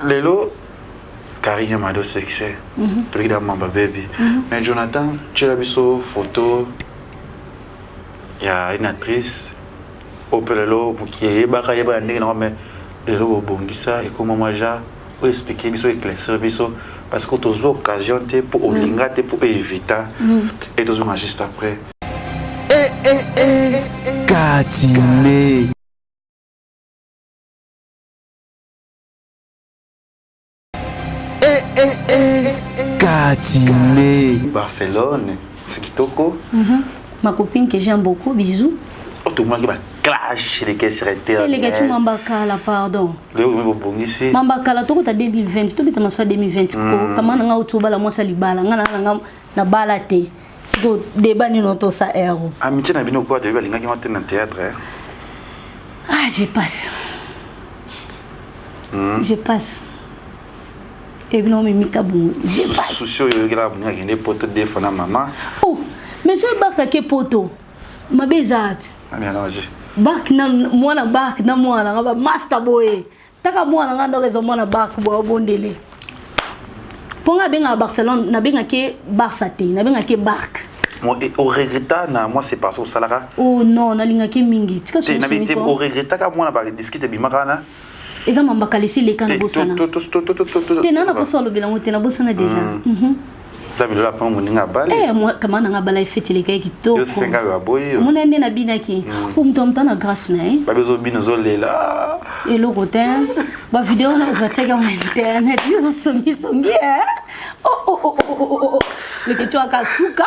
Lelo Karine Mado succès, toleki da mamba baby. Mais Jonathan, tiela biso photo ya une actrice oyo mpe lelo mokili eyebaka, yebaka ndenge nango, mais lelo bobongisa, ekoma mwa ja oyo. Expliquer biso, éclaircir biso, parce que tozwa occasion te mpo olinga te mpo oevita e tozonga juste après. Eh, eh, eh, Katine. Eh, eh, eh, Katine. Barcelone, c'est kitoko. Ma copine que j'aime beaucoup, bisous. Oyo tomonaki baclash eleke sur internet. Eleke tu mambakala, pardon. Lelo omi bobongisi. Mambakala, tokota 2020, tobeta maso ya 2020 ko kama na nga oti obala mwasi ya libala, nga na nga na bala te. Siko débat nini tosa ero? Amitié na bino kwa toyebi, balingaki ngo te na théâtre, eh? Ah, je passe, je passe ebino mimika bongo, je passe. Susi oyo oyokelaka moninga akende poto deux fois na mama. Oh, mais so ebakake poto mabe eza wapi? Amianage. Bark na mwana, bark na mwana nga bamaster boye, taka mwana nga ndoko eza mwana bark boye, obondele mpo nga abengaka Barcelone, nabengaki Barça te, nabengaki Bark. Oregreta na mwa séparation osalaka? Oh non, nalingaki mingi, tika. Te, nabi te, oregretaka mwana badiskite ebimaka wana? Eza mambaka lesi eleka, na bosana te, na naposa olobela yango te, nabosana déjà. Nzambe lola mpo moninga abali. Kama nanga abala, efeti eleka ye kitoko. Yo senga yo aboyi yo. Omona nde nabinaki po moto ya moto ana grâce na ye. Babi ozobina, ozolela. Eloko te, bavideo wana batiaki yango na internet, yo ozosongisongi. Leke ti akasuka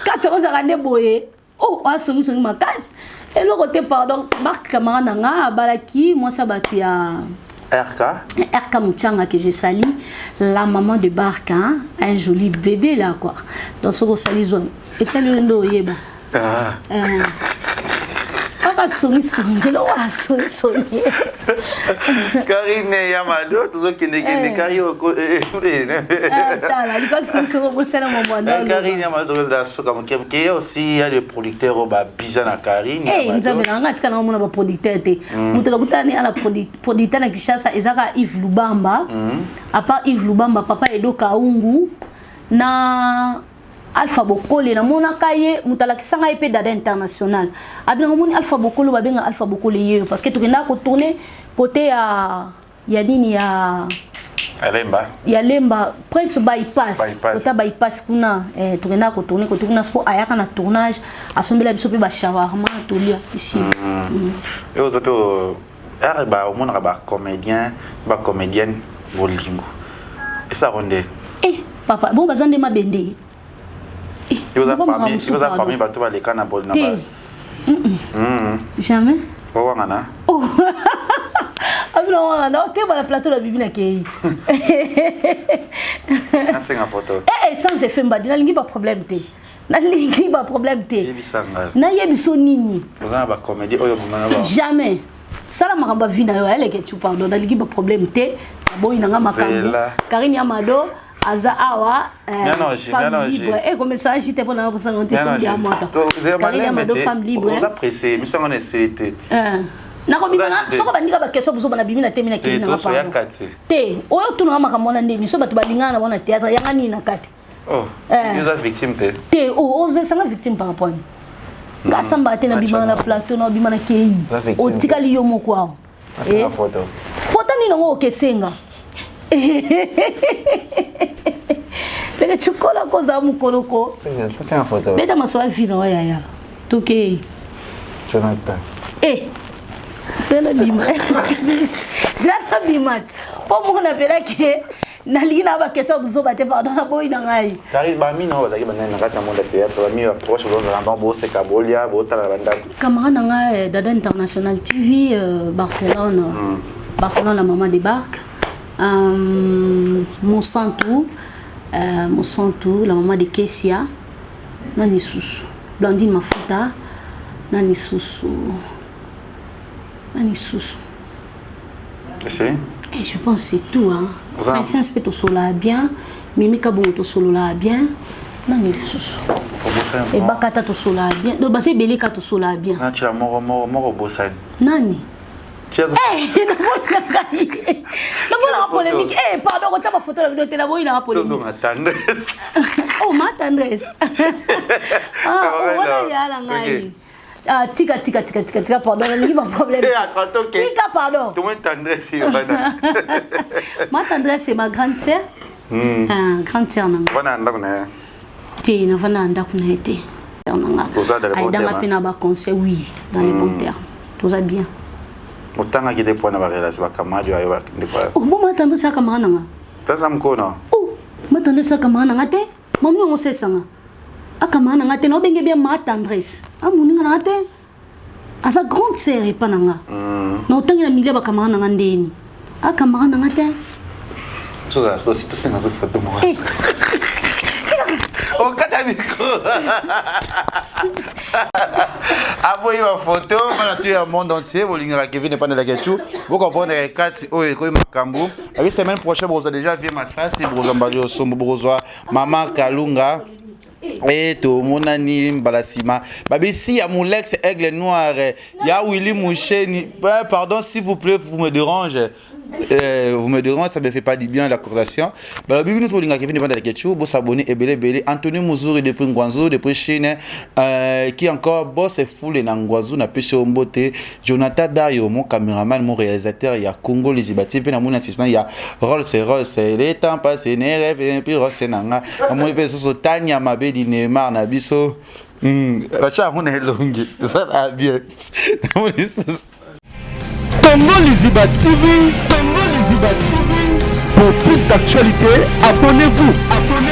kati yango ozalaka nde boye, oh, asongisongi makasi, eloko te. Pardon, Mark camarade na nga abalaki mwasi ya bato ya RK. RK Mouchanga, que je salue, la maman de Bark, hein, un joli bébé là quoi. Donc ce qu'on salue zone. Et ça le ndo yeba. Ah. Kaka songi songi, lo wa songi songi. Karine Yamado, tozokendekende Karine Tala, likaki songi songi bosala mwa. Karine Yamado, tozozala suka moke moke. Aussi ya le producteur oyo babiza na Karine. Eh, Nzambe na nga, tika na mona ba producteur te. Moto nakutani ala producteur na Kinshasa ezaka Yves Lubamba. À part Yves Lubamba, papa Edo Kaungu na Alpha Bokole, namonaka ye, moto alakisanga ye mpe Dada International abinanga, omoni Alpha Bokole, babenga Alpha Bokole ye, parce que tokendaka kotourner côté ya nini ya Lemba. Ya Lemba, Prince Bypass. Kota Bypass kuna eh, tokendaka kotourne kote kuna siko ayaka na tournage asombela biso mpe ba shawarma tolia ici. Yo oza mpe ere ba omonaka ba comédien ba comédienne bolingo esalako nde eh papa bon baza nde mabende. Eh, oza parmi bato baleka na bol na ba Jamais. Owangana. Oh. Abina wangana okeba na plateau na bibi na kei. Nasenga photo. Eh eh sans effet mbadi nalingi ba problème te. Nalingi ba problème te. Yebisa ngai. Nayebiso nini? Oza na ba comédie oyo bima na ba. Jamais. Sala makambo ya vie na yo ayeleke tu pardon nalingi ba problème te. Naboyi na nga makambo. Karine Yamado aza awa femme libre eh komelisa nga jite mpona kosala te tombia moto Karine Yamado femme libre oza pressé miso yango na esili te nakobima soko bandika baquestion bozoba na bimi na temi na keli nanga pardon te oyo otunaka makambo wana ndeni so bato balingana na wana théâtre yanga nini na kati oh, oza victime te te ozesanga victime par rapport ani nga asambaka te nabimaka na plateau nabima na kei otikali yo moko awa foto nini yango okesenga leke cikola kozala mokolo ko beta maso ya vino oyo yaya tokei eh zela bima zela bima mpo moko napelaki nalingi na bakestion ya buzoba te pardon naboyi na ngai Karine bami na bazalaki banani na kati ya monde ya théâtre bami ya proche bozala bango boseka bolia botala na bandako camarade na ngai eh, Dada International TV euh, Barcelone Barcelone la maman débarque euh, Monsanto euh, Monsanto la maman de Kessia nani lisusu Blandine Mafuta nani lisusu nani lisusu C'est Et je pense c'est tout hein. Princesse mpe tosololaka bien Mimi Kabongo tosololaka bien nani lisusu ebakata tosololaka bien donc baza ebele ka tosololaka bien natila moko moko moko obosani nani namonaka polémique eh pardon kotia bafoto na bino te naboyinaka polémique tendresse oh ma tendresse ah wana yala ngai Ah, tika tika tika tika tika pardon nalingi ba problème tika pardon ma tendresse c'est ma grande sœur ah, grande sœur na nga vana ndako na ye te navanda na ndako na ye te na nga aidanga mpe na baconseil oui dans les bons termes toza bien otangaki te mpo na barelation bacamarade oyo ndeko oh, bon ma tendresse acamarade na nga tasa mokona oh ma tendresse acamarade na nga te mami yango osesanga akamana na nga te naobenge bien ma tendresse amoninga na nga te aza grande sœur epa na nga na otangi na milieu bakamara na nga ndeni akamara na nga te tosenga zo foto moko okata micro aboyi bafoto bana tu ya monde entier bolingaka kevin epandela kesu bocomprendre kati oyo ekoyi makambo abi semaine prochaine bokozwa déjà vie masasi bokozwa mbali osombo bokozwa Mama Kalunga e tomonani mbala nsima babisi ya Mulex Aigle Noir ya Willy Moucheni pardon s'il vous plaît vous me dérange vous me dérange ça me fait pas du bien la conversation balobi bino tolingaka Kevin Evanda Leketchou bosabonner ebele ebele Anthony Muzuri depuis Ngwanzu depuis Chine qui encore boss foule na Ngwanzu na pesi yo mbote Jonathan Dayo mon caméraman mon réalisateur ya Congo Liziba TV mpe namoni assistant ya Rolls Royce le temps passe ne rêve puis Rolls na nga namoni mpe lisusu Tania Mabedi Neymar na biso batya yango na elongi ezala bien namoni lisusu Congo Liziba TV, Congo Liziba TV. Pour plus d'actualités, abonnez-vous. Abonnez-vous.